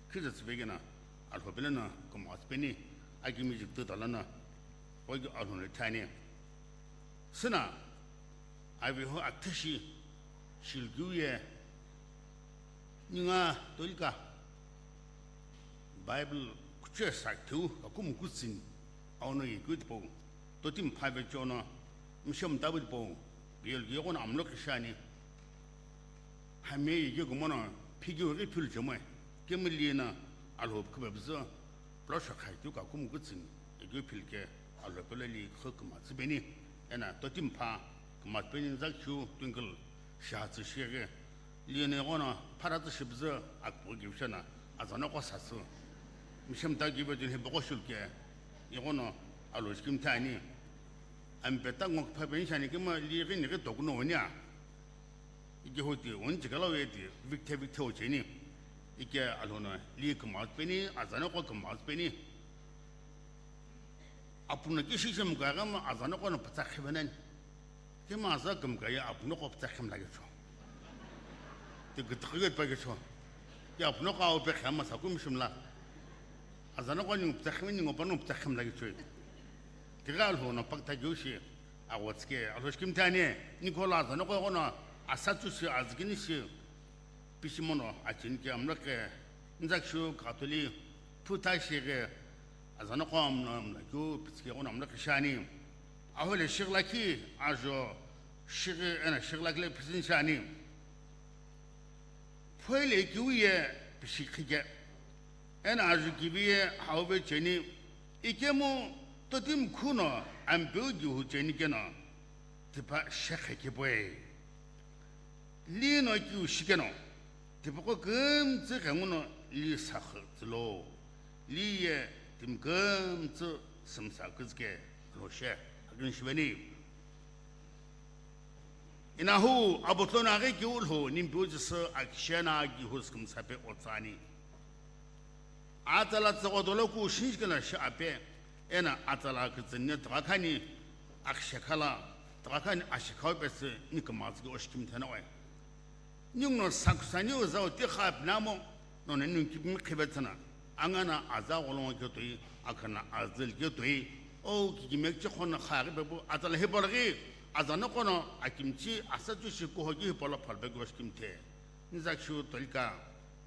khiza tsüvekena, Alhou pele na kümgha tsüpeni, akimi jiktu talana, ogi Alhou ne thani. Sina, aviho aktheshi, shilkiu ye, ninga tolika, Bible kuche saktheu, kakumu kutsin, auno ye kutpo. Totimi phave chono, mshem tabu po, biyol giyogo na amlo kishani. Hame yege gumono, phigi wege phil jemwe, kemli na, Alhou khubebzo, plosho khaitu kakumu kutsin, yege phil ke, Alhou pele li kho kma tsibeni, ena totimi pha, kma tsibeni zakhu, twinkle, shahatsu shege, Lino ighono phara tsü shibzü akpughi kivishana azanoko sasü. Mishemta kive tuni hipaqo shulke ighono alo shikimthe ani. Ampe ta ngo kiphape nishani kima li ghi nighi tokuno onia. Ike hoti oni chikala weti vikthe vikthe ocheni. Ike alono li kümgha peni, azanoko kümgha peni. Apuno kishi shimkaghi ma azanoko no pütsa khivenani. Kima aza kümka ye apuno qo pütsa khimla kecho. Ti gitqi pa kecho. Ye apuno qo au pe khama sa kum shimla. Azanoko ni pütsa khimni ngo pano pütsa khimla kecho. Tiga alho no pakta gyoshi. Awatske alho shikimthe ani. Nikola azanoko no asatsu shi azgini shi. Pishimono achinike amlake, nzakshu katoli, phuta shighe, azanoko amna amna kyu pitsike ono amlake shani. Ahole shiglaki, ajo shighe ena shiglaki le pisin shani. Phoile kiuye pishikhike, ena ajo kiviye hauve cheni, ikemu totim khuno ampeu gihu cheni keno, tipa shekhe kipoi. Lino kiu shikeno, tipaqo kümtsü ghenguno li sakhü tsülo, li ye timi kümtsü sümsa küzüke loshe, akün shiveni. Inahu abotlono aghi kiu lho nimpiu jisü akishena gihu sükümsape otsani. Atsala tsügho doloku shinshikena shi ape, ena atsala kütsünne tüghakhani akshekhala, tüghakhani ashekhau pesü ni kümazüki oshikimthena oe. Ninguno sakusani uzau ti khapinamo, nono ningu kipimi khivetsüna, angana aza gholongo ketoi, akhana azil ketoi, o kikimekchi khona khaghi pepu, atsala hipologhi, azanoko no akimchi, asatsu shi kuhoki hipolo phalpeghi oshikimthe. Nzakshu tolika.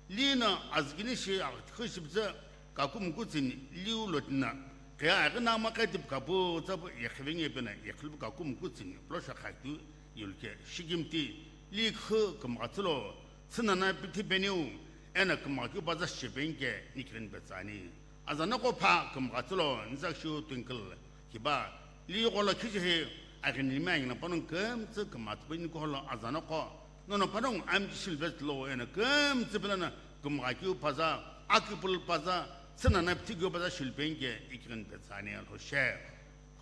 Lino azgini shi aghitikhu shibzü kakumu kutsini liu lotina, kea aghi nama khe tipkapu tsapu yekhivenge pena yekhilpu kakumu kutsini plosha khaitu yulke shikimti, li khu kümgha tsülo, tsünana pithi peniu, ena kümgha keu paza shipenke nikirin petsani. Azanoko pha kümgha tsülo, nzakshu twinkle, kiba, li gholo khichihi, aghinimi angina panong kümtsü kümtsü peni koholo azanoko, nono panong amji shilvet lo ena kümtsü pelana kümgha keu paza, akipul paza, tsünana pthi keu paza shilpenke ikirin petsani alhoshe.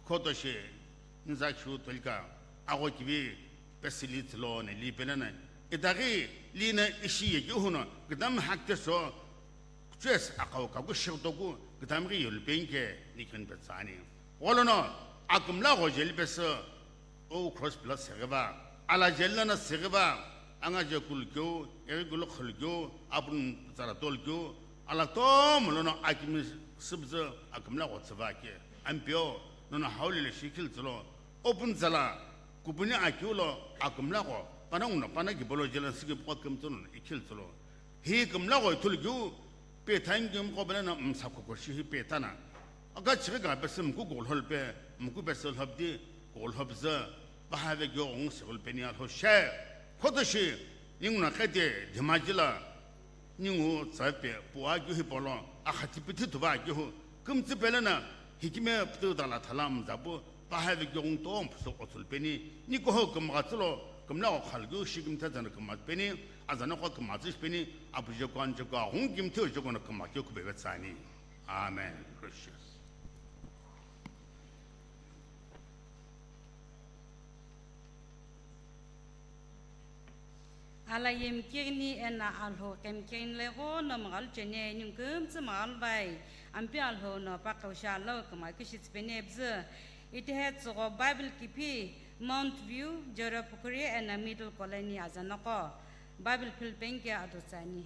Khotoshi, nzakshu tolika, agho kivi, pesili tsülo ne li pelana, itaghi, lina ishi yeki huno, gidam hakte so, Kuchesi aqhau kaku shighutoku kitamighi yolupenke nikirin petsani. Gholono akümla gho jeli pesü, o cross pila seghiva, ala jeli lana seghiva, Angaje kulukeu, eghi kulo khulukeu, apunu tsara tolukeu, alaktomo lono akimi süpüzü akümla gho tsüva ke. Ampeu, nono haulile shi khiltsülo, opunu tsala, kupuni akeu lo akümla gho, panongu no pana kipolo jelan siki pukha kümtsü nono ikhiltsülo. Hi kümla gho ithulukeu, petha ingi mqo bele no msa koko shi hi petha na. Aka chighi ka pesü mku gulhol pe, mku pesü lhobdi, gulhobzü, Paha vekeu ghungu sighilu peni Alhou she, khoto shi, ningu no qhete Dhemaji la, ningu tsape puwa keu hipau lo, axathi pithi thuva keu hu, kümtsü pele na, hikime pütü dala thala mzapu, paha vekeu ghungu tomo phusu otsulu peni, nikuho kümgha tsülo, kümla gho khalukeu shi kimthe zana kümgha peni, azanoko kümgha tsü shi peni, apujeku anjeku aghungu kimthe ojeku no kümgha keu kubeve tsüani. Amen. Gracious. Ala yemkirni ena Alhou kemkirni legho no mghalu chene ningu kümtsü mghalu vai, Ampeu Alhou no paqo sha lau kümgha kishi tsüpeni epzü. Itehe tsügho Bible kipi Mount View, Joro Pukuri ena Middle Colony azanoko Bible philpeni ke ado tsüani.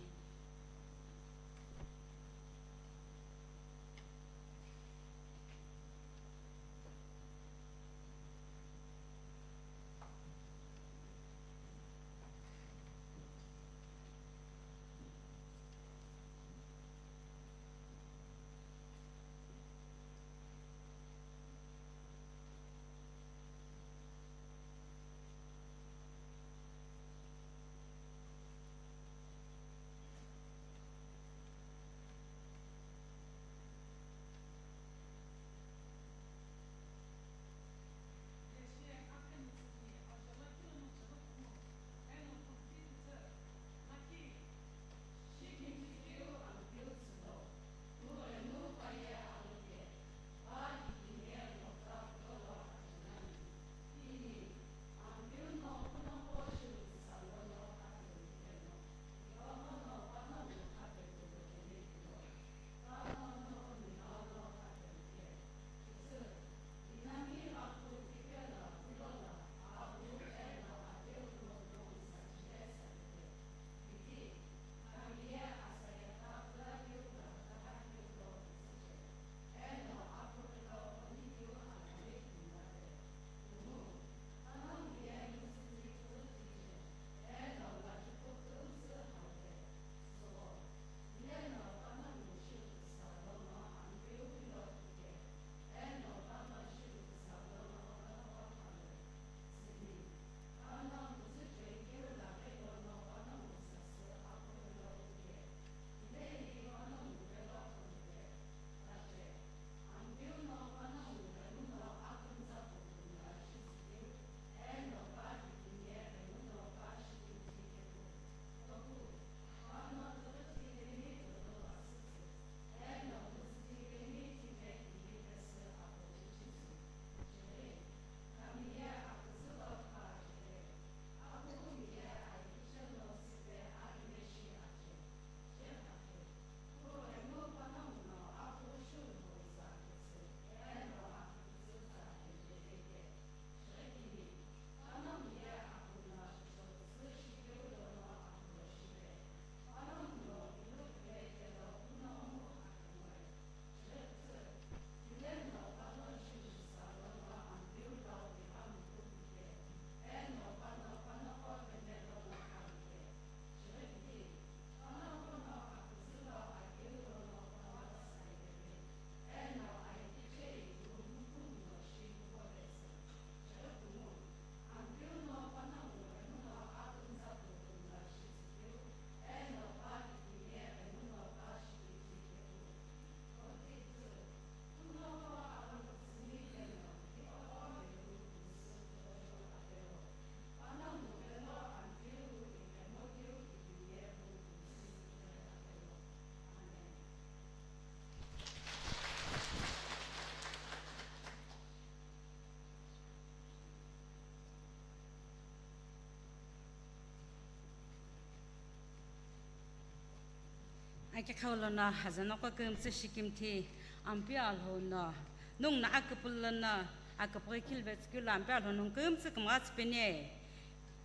Aki khaulo no azanoko kümtsü shikimthi Ampeu Alhou no nungno aküpülo no aküpüghi khilvetsükeu lo Ampeu Alhou nungu kümtsü kümgha tsüpeni.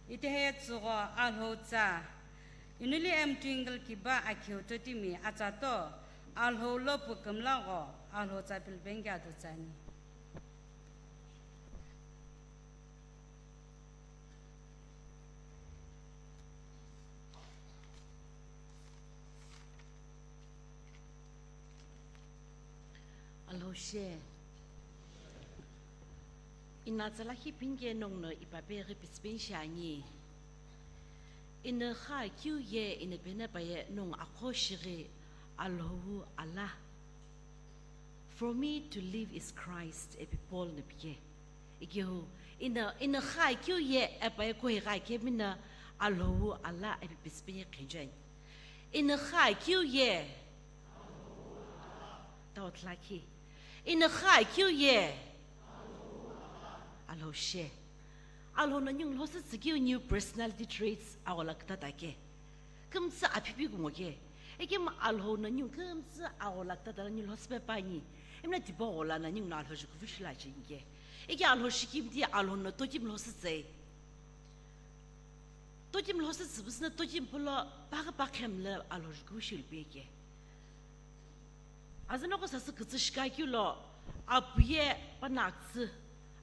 Itehi tsügho Alhou tsa, inuli emu twinkle kiba akhiu totimi atsato, Alhou lopu kümlagho, Alhou tsa pilipeni ke atu tsani. Alhou she. Ina tsa lakhi pinke nonguno ipape ghi pisipeni shiani. Ina kha keu ye ina pena paye nongu akho shighi Alhou ala. For me to live is Christ, ipi Paul na pike. Ikeu, ina, ina kha keu ye epaye kohi gha kemina Alhou ala ipi pisipeni khenjani. Ina kha keu ye. Tao tlakhi. Ina kha keu ye. Alhou she. Alhou no ningu lhosa tsükeu new personality traits aghola kütata ke. Kümtsü aphipi kumo ke. Ikemu Alhou no ningu kümtsü aghola kütata la ningu lhosa pe pani. Imna tipau ghola na ningu no Alhou ju kuvishi la chinge. Ike Alhou shikimthi Alhou no tokimi lhosa tsei. Tokimi lhosa tsüpüsü na tokimi pulo paghi pakhem la Alhou ju kuvishi lupeke. Aza noko sasü kütsü shikakeu lo, apu ye pana akütsü,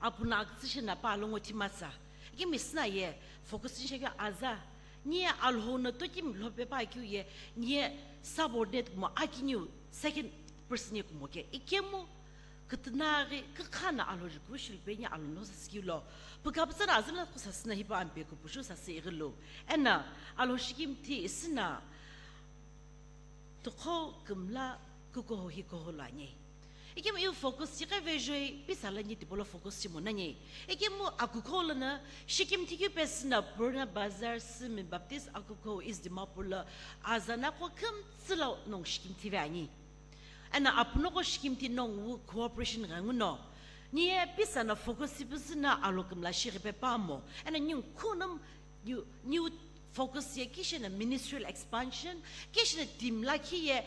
apu na akütsü shina pa longo thimasa. Ikemu isina ye focus shikakeu aza, niye Alhou no tokimi lhope pa keu ye, niye subordinate kumo akiniu second person ye kumo ke. Ikemu kütünaghi kükhana Alhou ju kuvishi lupeni Alhou no sasü keu lo. Pükapütsa na aza noko sasü na hipa ampe kupuju sasü ighilu. Ena Alhou shikimthi isina Tukhou kümla kukuhou hi kuhou lo ani. Ikemu iu focus shi qhevejoi, pisa la ni tipau lo focus shi monani. Ikemu akukuhou lono shikimthi keu pesü na Purana Bazar Simi Baptist Akukuhou East Dimapur lo aza nako kümtsü lo nongu shikimthi ve ani. Ena apu noko shikimthi nongu cooperation ghenguno. Niye pisa na focus shi pesü na Alhou kümla shighi pe pamo. Ena ningu khuno New, new focus ye kishina ministerial expansion, kishina team lakhi ye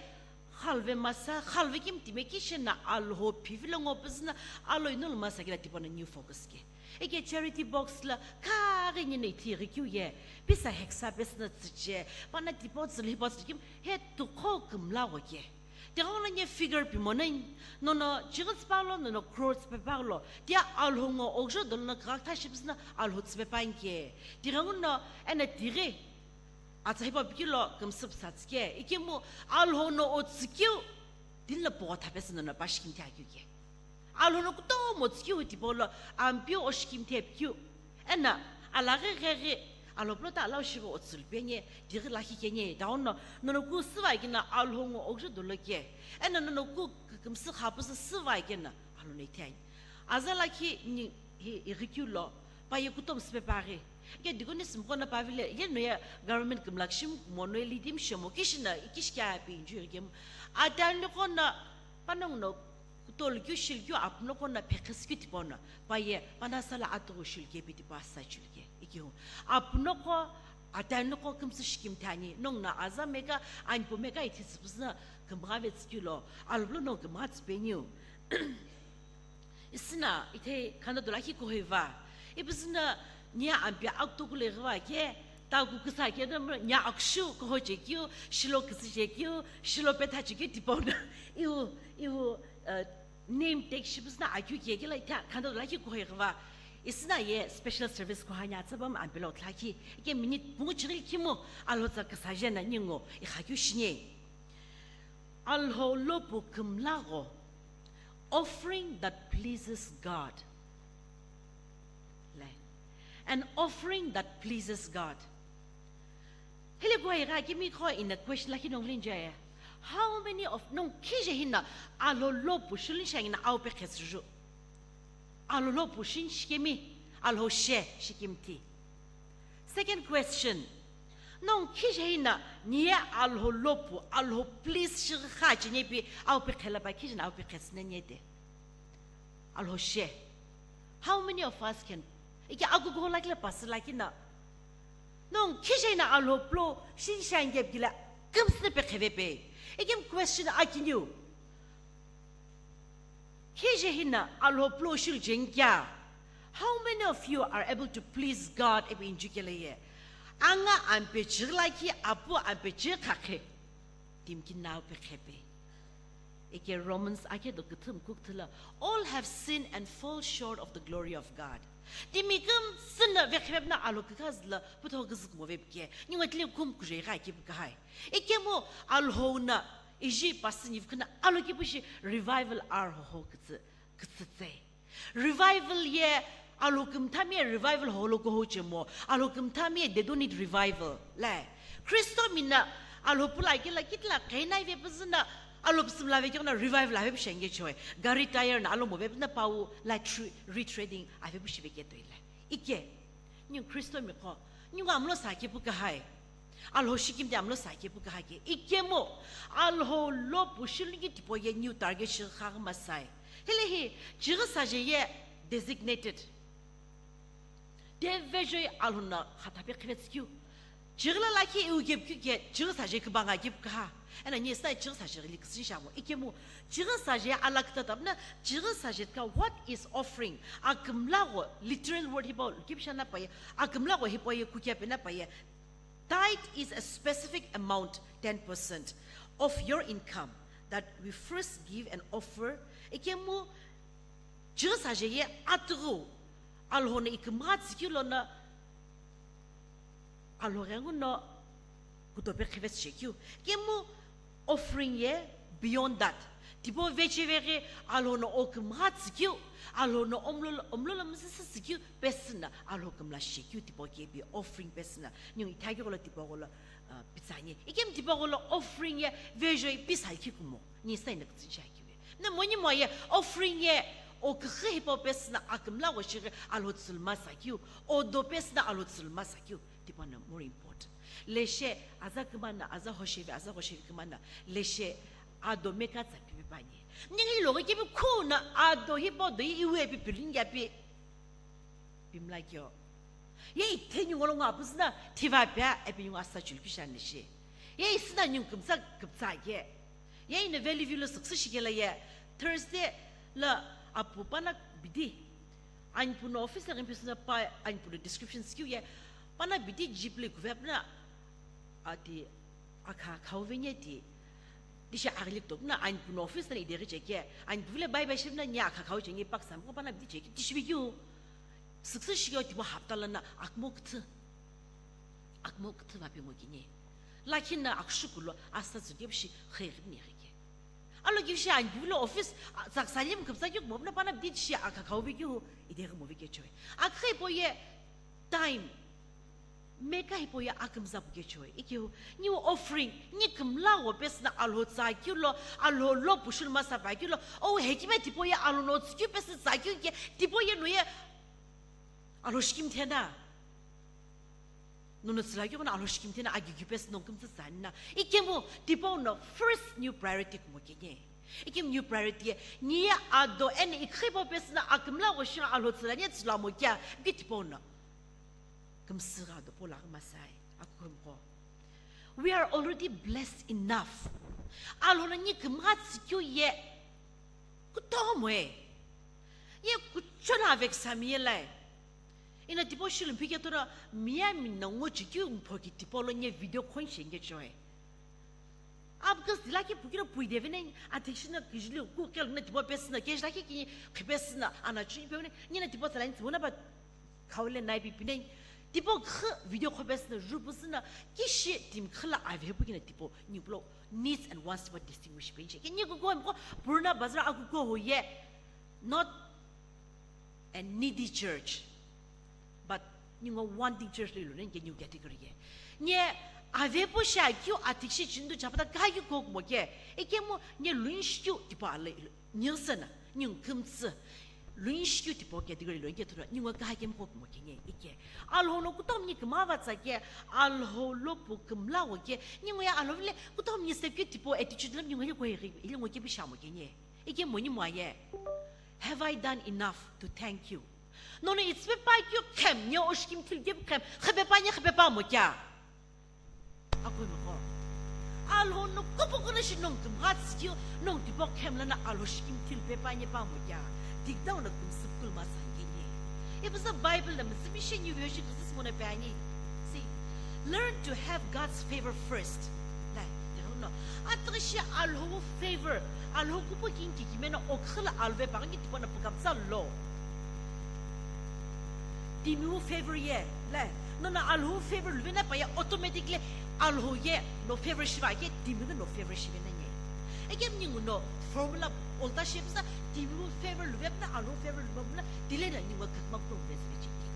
khalve masa, khalve kemu team ye kishina Alhou phivilo ngo pesü na Alhou ino lo masa kila tipau no new focus ke. Ike charity box la kaghi nino ithi ighi keu ye, pisa heksa pesü na tsüche, pana tipau tsülu hipau tsüche kemu, he tukhou kümla gho ke. Tighenguno nye figure pi monani, nono chighi tsüpa lo, nono crore tsüpe pa lo, tia Alhou ngo ojo dolo no kagha shi pesü na Alhou tsüpe pa anke. Tighenguno ena tighi atsa hipau pikilo kümsü püsa tsüke, ikemu Alhou no otsükeu, tini lo pogho tha pesü nono pa shikimthi akeu ke. Alhou no kutomo tsükeu tipau lo, ampeu o shikimthi apikeu. Ena, alaghi gheghi, Alhou pulo ta alau shiva otsü lupeni, tighi lakhi keni, dauno, nono ku süvai kena Alhou ngo ojo dolo ke. Ena nono ku kümsü kha pesü süvai kena, Alhou no ithi ani. Aza lakhi ni hi ighi keu lo, pa ye kutomo süpe paghi. Ike deaconess mqo na pavile, ye no ye government kümla kishimi kumo no ye lead-i mi shemo, kishina, kishika pi injui kemu. Ata ni kono, panongu no, Kutolu keu shilu keu apu noko no phekhisü keu tipau no, pa ye, pana sala atugu shilu ke pi tipau asa chilu ke, ikeu. Apu noko, ata noko kümsü shikimthi ani, nongu no aza meka, anipu meka ithi tsüpüsü no kümgha vetsü keu lo, Alhou pulo no kümgha tsüpeniu. Isina, ithe khanda dolo akhi kuhoi va. Ipüsü no, nia ampi akutokulu ighi va ke, taku küsa ke no, nia akushu kuho che keu, shilo küsü che keu, shilo petha che keu tipau no. Iu, iu, uh, name tag shipüsü na akeu kekela ithe khanda dolo akhi kuhoi ghiva. Isina ye special service kuhani atsüba mi ampelo tlakhi. Ike minute pungu chighi kemu Alhou tsa küsa jena ningu ikhakeu shini. Alhou lopu kümla gho, offering that pleases God. Le. An offering that pleases God. Hile kuhai gha kimi kho in a question lakhi nongu linjaye. How many of nongu khije hina Alhou lopu shulin shangina au pe khesüju? Alhou lopu shin shikemi, Alhou she shikimthi. Second question. Nongu khije hina niye Alhou lopu, Alhou please shigha chine pi au pe khela ba khije na au pe khesne niye de. Alhou she. How many of us can? Ike akukuhou lakhi la pasü lakhi na. Nongu khije na Alhou plo shin shan gap gila kümsü pe kheve pe. Ike question akiniu. Khije hina Alhou plo shul jengya. How many of you are able to please God? Ipi injukela ye. Anga ampechi lakhi, apu ampechi khakhe. Timi kini nau pe khepe. Ike Romans akhe do küthüm kukthula, "All have sinned and fall short of the glory of God." Timi kümtsü na vekhepe na alo kükazla, putho kızık mo vepke. Ningo tili kum kujei ga ki kahai. Ike mo alho na, iji pasini vkna alo ki pushi revival ar ho ho kütsü, kütsü tsei. Revival ye, Alhou kümthami ye revival holo kuhou chemo. Alhou kümthami ye, they don't need revival. Lai. Kristo mina Alhou pula kila kitla kainai ve püzüna, Alhou püsümla ve kyona revival ave püshenge choi. Gari tire na alo mo ve püna pau la tru-, retreading ave püshi ve ketoi lai. Ike. Ningu Kristo mi ko. Ningu amlo sa ke pu kahai. Alhou shikimdi amlo sa ke pu kahai ke. Ikemu, Alhou lo pu shilungi tipau ye ningu target shi khaghi masai. Hile hi, chighi saje ye designated. Devejoi Alhou na khatape khivetsükeu. Chighi la lakhi iu kepkeu ke, chighi saje kibanga kipkaha. Ena ni sai chighi saje li kisin shamo. Ikemu, chighi saje alakta tabna, chighi saje ka what is offering? Akümla go, literal word hipau, kipshana paye, akümla go hipau ye, kukia pena paye. Tithe is a specific amount, ten percent, of your income that we first give and offer. Ikemu, chighi saje ye atughu, Alhou na ikümgha tsükeu lona, Alhou ghengu no kutope khivetsü shekeu. Ikemu offering ye beyond that. Tipau veche veghi Alhou no okümgha tsükeu, Alhou no omlo, omlo lo mzüsü tsükeu, pesüna Alhou kümla shekeu tipau ke bi offering pesüna. Ningu ithaghi golo tipau golo, ah, pitsani. Ikemu tipau golo offering ye vejoi pisa ki kumo. Ni sai na kutsin shekeu. Na moni mo ye offering ye oküghi hipau pesüna akümla go shighi Alhou tsülma sakeu. Odo pesüna Alhou tsülma sakeu. Tipau na more important. Leshe aza kümana, aza hoshevi, aza hoshevi kümana. Leshe ado meka tsa pipi pani. Ningu logo kebi kuna ado hipau do iwe pi pilingi api. Pimla kyo. Ye itheni ngolo nga apusna thiva pia epi ningu asa chulpi shani shi. Ye isina ningu kümsa küpsa ke. Ye ina Valley View lo success shikela ye. Thursday la apu pana bidi. Anpu no office la rimpisna pa anpu no description skiu ye. Pana bidi jeep le kuvepna ati akha khau venye ti. Dishi aglik topna anpu no office na ideri cheke. Anpu le bye bye shibna nya akha khau chenge pak sam ko pana bidi cheke. Dishi bigyu. Success shikyo tipau hapta lana akmo küthü. Akmo küthü va pe ngo kini. Lakhi na akshukulo asa tsukep shi khayirip ni khike. Alo ki shi anpu lo office, a, tsak salim küpsa ki mo na pana bidi shi akha khau bigyu. Ideri mo bigye choi. Akhe po ye time. Meka hipau ye akümza pu kechoi. Ikeu, ningu offering, ni kümla wo pesüna Alhou tsa keu lo, Alhou lo pushul masa pa keu lo, o hekime tipau ye Alhou no tsükeu pesü tsa keu ke, tipau ye no ye Alhou shikim thena. Nono tsüla keu na Alhou shikim thena, agi keu pesü no kümtsü tsa na. Ikemu, tipau no first ningu priority kumo kenye. Ikemu ningu priority ye, ni ye ado ene ikhipo pesüna akümla wo shi Alhou tsüla ni tsüla mo kya, ki tipau no. Kümsügha do pola masai, akukhumqo. We are already blessed enough. Alhou na ni kümgha tsükeu ye. Kutomo e. Ye kuchona vek sami ye lai. Ina tipau shilum phike tora miya mi na ngo chikeu mpho ki tipau lo nye video khon shenge choi. Abkas dilaki pukira pui devene, athishina kijili ku kel na tipau pesüna, kejilaki ki khipesüna, ana chui pe ne, nina tipau tsala ni tsibona ba khaule nai pi pine, tipau kh video khopesüna, rupusüna, kishi tim khala ave pukina tipau, ni pulo needs and wants tipau distinguish pe che. Ke ni ku ko, ko, purna bazar aku ko ho ye, not a needy church. But ningu wanting church lo ilu nani ke new category ye. Nye avepo sha kyu atikshi chindu chapata kayu kok mo ke. Ikemu nye lunch kyu tipau ale ilu. Nyusana, nyung kümtsü. Lunch kyu tipau category lo ke thura ningu kakem kok mo ke nye. Ike. Alhou no kutom ni kümava tsa ke. Alhou lo pu kümla wo ke. Ningu ya Alhou le kutom ni step kyu tipau attitude lo ningu ye ko ye. Ile ngo ke bisha mo ke nye. Ike mo ni mo ye. Have I done enough to thank you? Nono itsüpe pa kyu khem, nye oshkim thil kyu khem, khepe pa nye khepe pa mo kya? Akoi mo ko. Alhou no kopo kono shi nong kümgha tsükyu, nong tipau khem lana Alhou shikim thil pe pa nye pa mo kya? Dig down na kümsüp kul ma sangye nye. Ipuzu Bible na mitsimi shi new version kuzü simono pe ani. See, learn to have God's favor first. Lai, no. Atüghi shi Alhou favor, Alhou kupu kinki kimena okhala alve bangi tipona pukapsa lo. Timiu favor ye, lai. No, no, Alhou favor luvena pa ye automatically Alhou ye no favor shiva ke timiu no favor shive na nye. Ekem ningu no formula olta shepsa timiu favor luvena Alhou favor luvena tile na ningu kakma klo vesi chiki.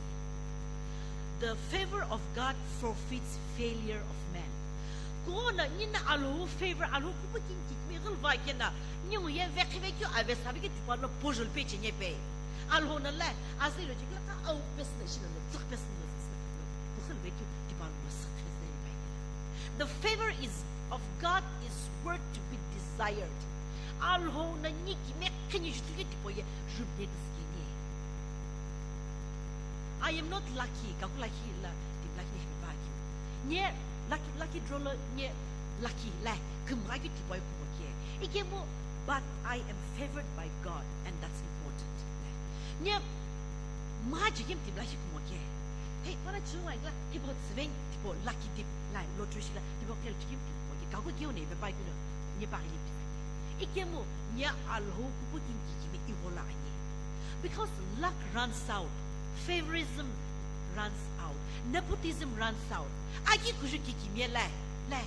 The favor of God forfeits failure of man. Kona nina Alhou favor, Alhou kupu kinki kimi gulva kena, ningu ye vekhi vekhi ave sabi ke tipalo pojol pe chenye pe. Alhou na la, azilo chikla ka au pesna shina lo, tsuk pesna lo, tsuk pesna lo. Kukhul vekhi tipalo lo, tsuk pesna lo pe. The favor is, of God is worth to be desired. Alhou na ni kimi khini jutu ke tipo ye, jubne diskini. I am not lucky, kaku lucky la, tim lucky ni hepe ba ki. Nye lucky, lucky draw lo nye lucky la, kumra ki tipo ye kubo ke. Ikemu, but I am favored by God, and that's important. Nye maji kim tim lucky kumo ke. Hey, pana chungwa la, tipo seven, tipo lucky dip, la, lottery shila, tipo kel kim kumo ke. Kaku ke ne be ba ki lo, nye ba ki. Ikemu, nye Alhou kubo kinki kimi iwola ani. Because luck runs out, favorism runs out, nepotism runs out. Aki kuju kikimie lai, lai,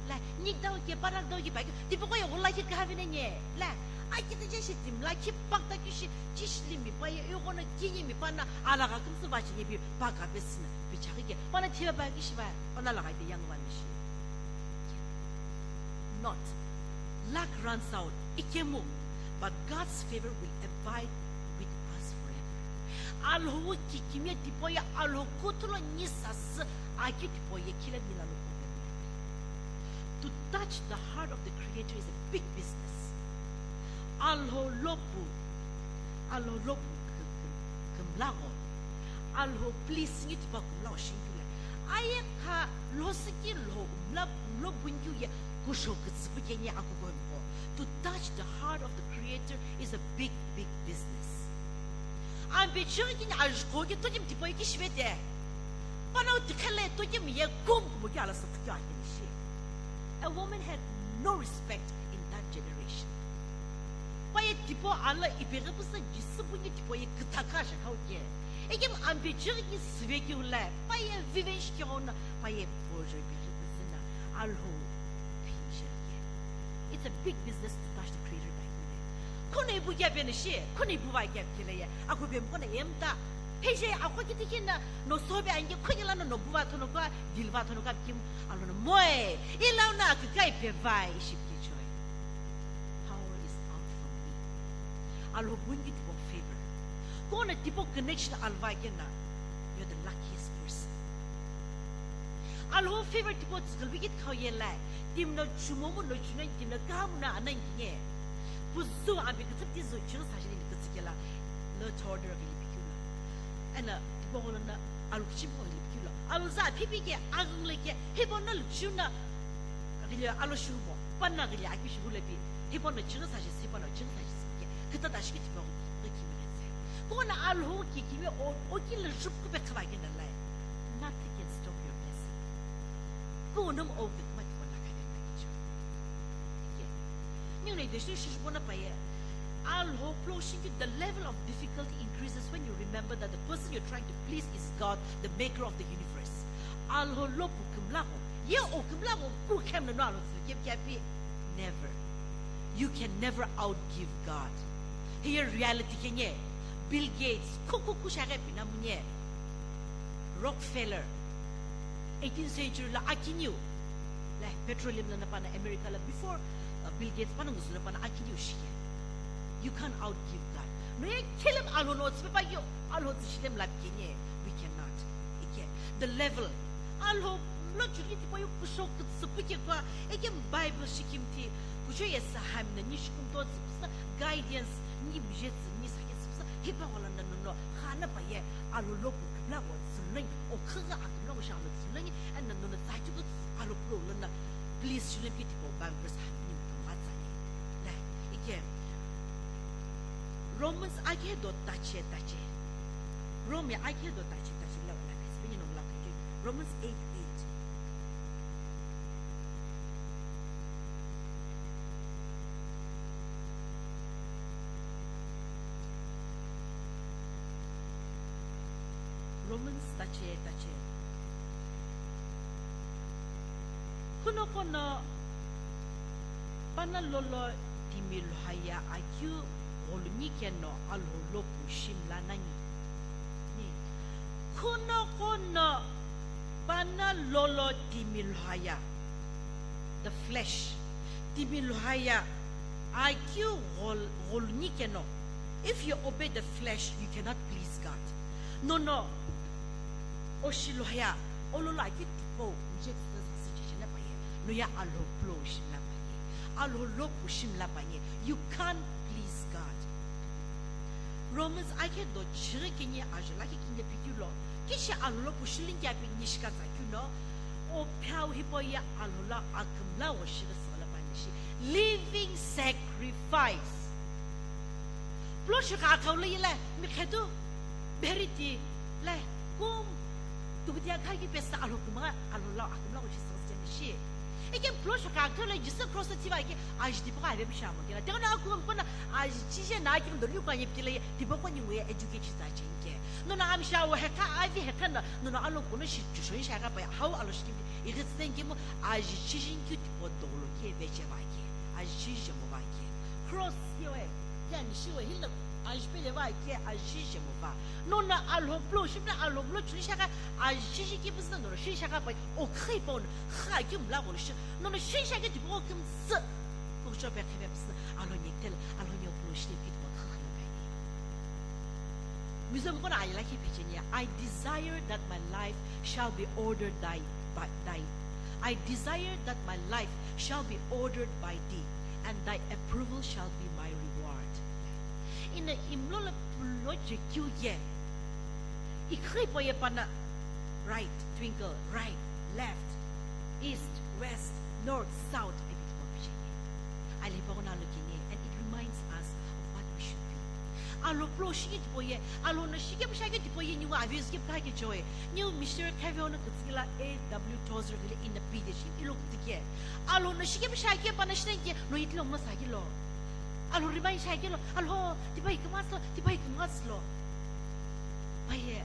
lai, nik dau ke, parak dau ke, pai ke, tipoko ye wala ki kahavine nye, lai. Aki ke jeshi tim la ki pakta ki shi, jishli mi pa ye, yoko na ki ye mi pa na, alaga kumsu ba chi ye bi, pa ka besina, bi chaki ke, pa na thiba ba ki shi ba, pa na laga ke yang ba ni shi. Not. Luck runs out, ikemu, but God's favor will abide with us forever. Alhou kikimie tipau ye Alhou kutulo ni sasü aki tipau ye kila nila lo problem. To touch the heart of the Creator is a big business. Alhou lopu, Alhou lopu kü-, kü-, kümlago. Alhou please ngi tipau kümlago shingkile. Aye kha losiki lo umla, umlo bungyu ye kusho kütsüpu kenye akugo mko. To touch the heart of the Creator is a big, big business. Ambe chiri kini ajko ke tokim tipau ki shvete. Panau tikhele tokim ye kum kumo ki ala sa tikya kini shi. A woman had no respect in that generation. Pa ye tipau ala ipeghe pusa jisü bungi tipau ye küthaka shakau ke. Ekim ambe chiri ki sive ki ula, pa ye viven shikyo na, pa ye bojo ipeghe pusa na, Alhou phi shakye. It's a big business to touch the Creator by you. Khuna ibu kya bene shi, khuna ibu va kya kile ye, aku bem kona emta. Pheje akwa kiti kina, no sobe ange khuni la no, no buva thono ka, dilva thono ka kim, alo no moe, ilau na aku kai pe vai ship ke choi. Power is out from me. Alhou bungi tipau favor. Kona tipau connection alva kena, you're the luckiest person. Alhou favor tipau tsükülbi ki tikhau ye lai. Timno chumomu no chuna timno kamu na anang kinye. Puzu ambi kütsüp tizu chuna sa shini kütsü kela. Lo order of ilipikula. Ana tipau lo na alu kichimo ilipikula. Alu za pipi ke agung le ke. Hibo na lu chuna. Gile alo shubo. Panna gile aki shubu le pi. Hibo na chuna sa shi, hibo na chuna sa shi ke. Kita da shi ke tipau ke kimi ke se. Kona Alhou ki kimi o, o ki le shup ku be kaba ke na lai. Nothing can stop your blessing. Ko nam o ke ma ko na ka ke na ki cho. Ke. Ni ne de shi shi bona pa ye. Alhou plo shi ki the level of difficulty increases when you remember that the person you're trying to please is God, the maker of the universe. Alhou lo pu kümla ko. Ye o kümla ko ku kem na no Alhou ke ke pi. Never. You can never outgive God. Here reality kenye. Bill Gates, ku ku ku share pinamunye. Rockefeller, eighteenth century la akiniu. La petroleum la napana America la before, uh, Bill Gates pana nguzu napana akiniu shike. You can't outgive God. No ye kelem Alhou no tsipe pa yo, Alhou tsi shilem la kenye. We cannot. Ike, the level. Alhou lo chuli tipo yo kusho kutsupu ke kwa, eke Bible shikim ti, kusho ye saham na ni shikum to tsipusa, guidance, ni bije tsi, ni sake tsipusa, hipa wala na no no, khana pa ye, Alhou lo ku kibla wo tsuleng, o khaga a kibla wo sha lo tsuleng, and na no no tsa chuku Alhou lo lo na, please shilem ke tipo Bible verse ha ni mo tsa ni. La, ike, Romans ake do tache tache. Rome akhe do tachi tachi la wala kasi pini no la kasi. Romans eight eight. Romans tachi tachi. Kuno kono pana lolo timi lhaya akeu gholu nike no Alhou lo pushi mla nani. Ni. Kuno kono pana lolo timi lhaya, the flesh, timi lhaya akeu ghol-, gholu nike no. If you obey the flesh, you cannot please God. No, no. Oshi lhaya, ololo akeu tipau, nije tsütsü sasi chichina paye. No ya Alhou lo pushi mla paye. Alhou lo pushi mla paye. You can't please God. Romans akhe do chighi kini ajo lakhi kini pikeu lo. Kishi Alhou lo pushi linki api nishika tsakeu no. O phau hipau ye Alhou lo akümla wo shighi sala pani shi. Living sacrifice. Pulo shika akau lo yila, mi khetu, beriti, le, kum, tukutia kha ki pesa Alhou kuma, Alhou lo akümla wo shi sala pani shi. Ike pulo shika akeu lo Jesus cross lo thiva ike, aji tipa ka ave pisha mo kila. Tena aku kum kona, aji chije na aki ndo liu ka ye pila ye, tipa ko ni nguye educate shi ta chinke. No na amsha wo heka, avi heka na, no na Alhou kono shi, chusho sha ka pa, hau Alhou shi ki, ike tsengi mo, aji chije ki tipa dolo ke ve che va ke. Aji chije mo va ke. Cross ye we, ya ni shi we, hila, aji pele va ke, aji chije mo va. No na Alhou lo, shi na Alhou lo chuli sha ka, aji chije ki pisa no, shi sha ka pa, o khai pa no, kha ki mla ko shi. No na shi sha ke tipa ko kim tsi. Ko cho pe khe pe pisa, Alhou ni tel, Alhou ni lo shi ki tipa kha kha pa. Mizom kono ayi lakhi pecheni, I desire that my life shall be ordered thy, by thy. I desire that my life shall be ordered by thee, and thy approval shall be my reward. Ina imlo la pulo je kyu ye. Ikhri po ye pana right, twinkle, right, left, east, west, north, south, ipi tipau pecheni. Ali pa kono alo kini, and it reminds us of what we should be. Alhou pulo shiki tipau ye, Alhou no shike pishake tipau ye, niwa avius ke pake joy. New Mister Kevin no kutsikila A W Tozer le in the P D H ilo kutike. Alhou no shike pishake pana shine ke no itlo mo sakilo. Alhou remind shakilo, Alhou, tipa ikmas lo, tipa ikmas lo. Paye,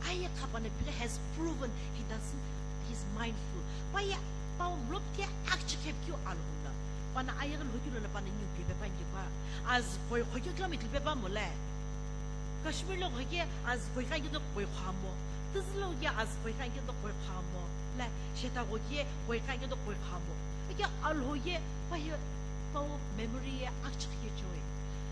aye kapana pila has proven he doesn't, he's mindful. Paye, pau mlop ke akchikep kyo Alhou na. Pana aye lo kyo na pana new pepe pa ngipa. As boy khokyo kilometer pepa mole. Kashmir lo khoke as boy kan kyo boy khamo. Tizlo ke as boy kan kyo boy khamo. La, sheta khoke boy kan kyo boy khamo. Ike Alhou ye, paye, pau memory ye akchikep kyo.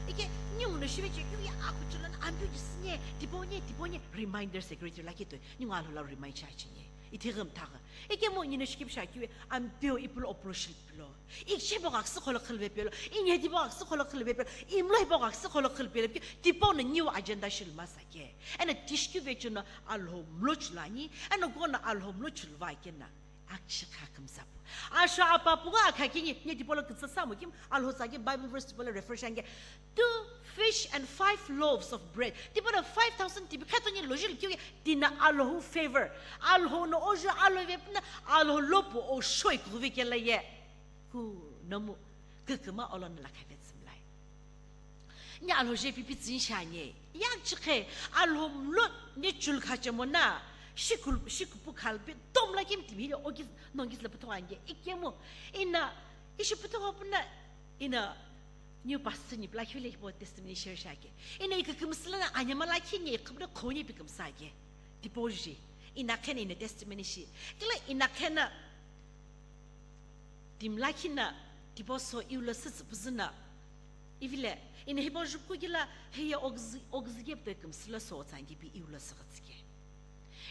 Ike, new no shive che kyo ye akuchulan ambu jisne, tipau nye, tipau nye, reminder secretary la kito. Ningu Alhou la remind cha chinye. Ithi ghi mtha ghi. Ike mo nino shikip sha kiwe, ampeu ipulo opro shilpilo. Ikche bo gaksu kholo khilbe pelo. Inye di bo gaksu kholo khilbe pelo. Imlo bo gaksu kholo khilbe pelo. Tipau no new agenda shil masa ke. Ena tishkyu ve chuno Alhou mlo chulani. Ena kono Alhou mlo chulva ke na. Akshi kha kümsapu. Asho apapu ga akha kini, nye tipolo kitsasa mo kim, Alhou tsaki Bible verse tipolo refer shange. Two fish and five loaves of bread. Tipolo five thousand tipi khato nye lojil kyo ye, tina Alhou favor. Alhou no ojo Alhou vepna, Alhou lopu o shoi kuve kela ye. Ku namu, kikima olo na la khavetsimlai. Nye Alhou je pipi tsüni shanye. Yak chikhe, Alhou mlo nye chul khache mo na, shikul, shikupu khalpe, tom la kim timi le okis, nongis la puto ange, ikemo. Ina, ishi puto hopna, ina, new pastor ni pla hiu le hipo testimony share shake. Ina ikakimsla na anyama la khinye, ikapna khonye pikimsake. Tipoji. Ina khena ina testimony shi. Kila ina khena, Timlakhi na, tipau so iu lo sütsü püzü na. Ivile, ina hipau juku kila, hiye ogzi-, ogzige pte kümsü lo so tsangi pi iu lo süghütsüke.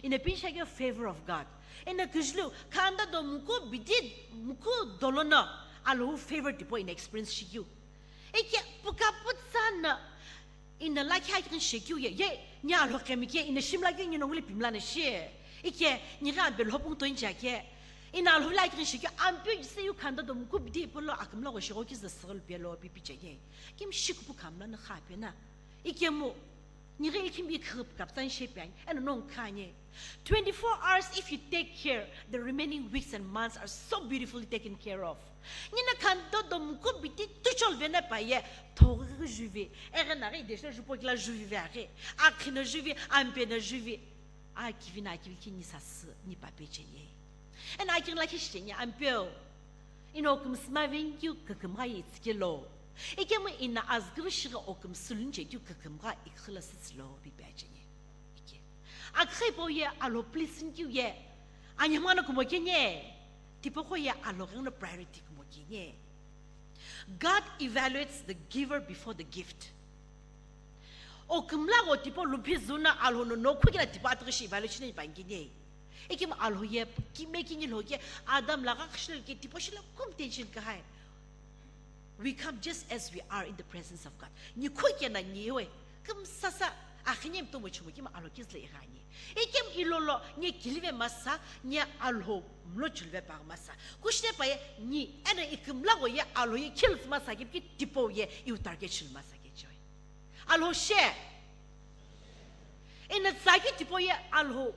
Ina pinsha ke favor of God. Ina küjlu, khanda do muku bidi, muku dolo no, Alhou favor tipau ina experience shikyu. Ike puka putsa na, Ina lakhi akighi shekeu ye, ye, nya Alhou kemi ke, ina shimla ke, ina wili pimla na shi. Ike, ina gha be lhopung to incha ke. Ina Alhou la akighi shekeu, ampiu jise yu khanda do muku bidi polo akimla go shego kiza siril pelo pipi che ye. Kim shikupu kamla na kha pe na. Ike mu. Nighi ikhimi khüpüka pütsa ni shepe ani, eno no nkhani. Twenty-four hours, if you take care, the remaining weeks and months are so beautifully taken care of. Nina khanto do mko biti tuchol vena paye, thoghi juvi, ere naghi desh no jupo kila juvi veghi, akhi no juvi, ampe no juvi, akivi na akivi ki ni sasü, ni pape chenye. Eno akhi lakhi shi chenye, ampeo. Ino kümsü ma vengikeu kükümgha ye itsikelo. Ikemu ina azgüvü shighi o kümsü lunichekeu kükümgha ikhila sütsülo pipe acheni. Ike. Akha ipo ye alo please nikeu ye. Anyamana kumo kenye. Tipaqo ye alo ghenguno priority kumo kenye. God evaluates the giver before the gift. O kümlagho tipau luphi zuna alo no no khukina tipau atughi shi evaluation ipangi kenye. Ikemu alo ye kime kinyi lo ke Adam la gha khishilo ke tipau shilo kum tension kahai. We come just as we are in the presence of God. Ni khukena ni we kümsasa akhine mtomo chumo kemu alo kizle ighani. Ikemu ilolo ni kilive masa ni alo mlo chulve pa masa. Kushne pa ye ni ena ikümlagho ye alo ye kills masa ke ki tipau ye iu target chul masa ke choi. Alhou she. Ena tsaki tipau ye Alhou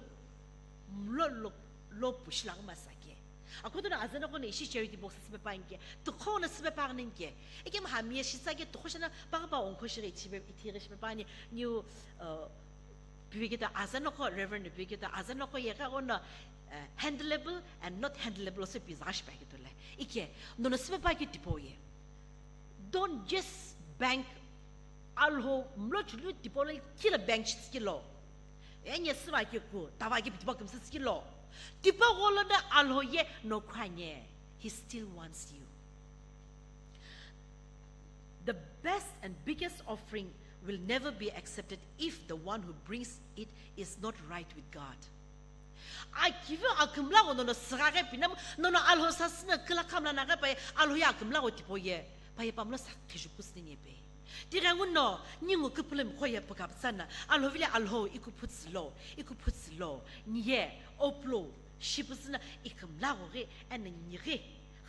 mlo lo, lo pushilaghi masa ke. Akoto na azanoko na ishi charity box sipe pa inke. Tukho na sipe pa inke. Ikemu hami ye shitsa ke tukho shana pa pa onko shiri ichibe itire shipe pa ni new, uh, piveketa azanoko Reverend piveketa azanoko ye ka ona, uh, handleable and not handleable se pizashipe ke tole. Ike, no no sipe pa ke tipau ye. Don't just bank Alhou mlo chulu tipau lo kila bank shitsikelo. Enye siva ke ku, tava ke tipau kümsü tsikelo. Tipau gholo na Alhou ye no khanye. He still wants you. The best and biggest offering will never be accepted if the one who brings it is not right with God. Akivi akümlagho nono süghaghi pinamu, nono Alhou sasüna kila khamla naghi paye, Alhou ye akümlagho tipau ye, paye pamlo sakhi jukusü ni pe. Tighenguno, ningu küpülümi kho ye pükapütsana, Alhou vile Alhou iku phutsülo, iku phutsülo, ni ye, oplo, shipüsüna ikümlagho ghi, ena ni ghi,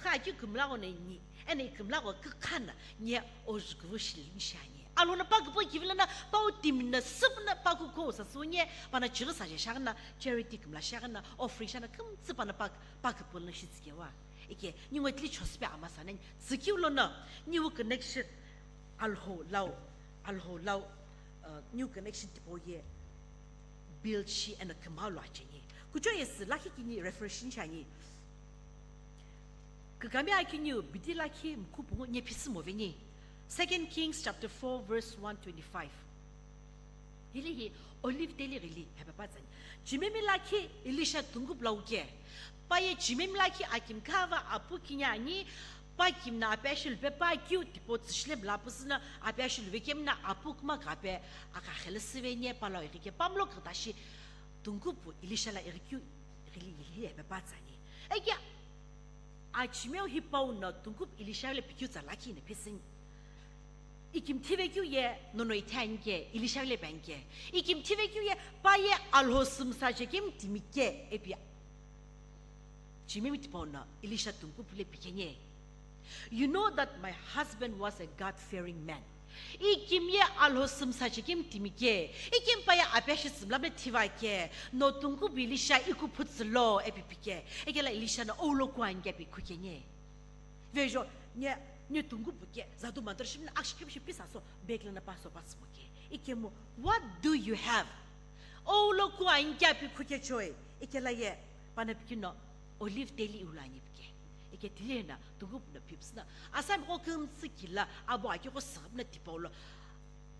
kha ki kümlagho na ni, ena ikümlagho kükhana, ni ye, ojukuvü shilini shani. Alhou na pa küpü kivila na, pa utimi na, süpü na, pa kuko sa sunye, pa na chiri sa je shagna, charity kümla shagna, offering shana, kümtsü pa na pa, pa küpü na shitsikewa. Ike, ningu etli chospe ama sa na, tsikiu lo na, ningu connection, Alhou lau, Alhou lau, uh, ningu connection tipau ye, build shi ena kümau lo acheni. Kucho ye sü lakhi kini refreshing shani. Kükami akiniu bidi lakhi mkhu pungu nye phisü moveni. Second Kings chapter four verse one twenty-five. Hili hi olive teli ghili hepe pa tsani. Chimemi lakhi Elisha tungkupu lau ke. Paye chimemi lakhi akimkha va apu kinyani, pa kimna ape ashilu pe pa kiu tipau tsüshile mla pusüna ape ashilu ve kemna apu kuma kape akakhele sivenie pa lau ighike pamlo katashi tungkupu Elisha la ighikeu ghili hili hepe pa tsani. Eke Achimeo hipau no tungkupu Elisha le pikeu tsa lakhi na phisini. Ikimthi vekeu ye nono ithani ke, Elisha le banke. Ikimthi vekeu ye pa ye Alhou sümsa che kemi timi ke epi. Chimemi tipau no Elisha tungkupu le pikenie. You know that my husband was a God-fearing man. Ikimi ye Alhou sümsa che kemi timi ke, ikimi pa ye ape shi sümla mle thiva ke, no tungkupu Elisha iku phutsülo epi pike. Ekela Elisha no oulo kuani ke epi khukenie. Vejo, nye, nye tungkupu ke, zatu mantar shimna akshi kemi shi pisa so, bag lana pa so pa smoke. Ikemu, what do you have? Oulo kuani ke epi khuke choi. Ekela ye, pa na pikino, olive teli ulani pike. Eke tile na, tungkupu na phipsna. Asami ko kümtsü kila, abo aki ko sahapna tipau lo.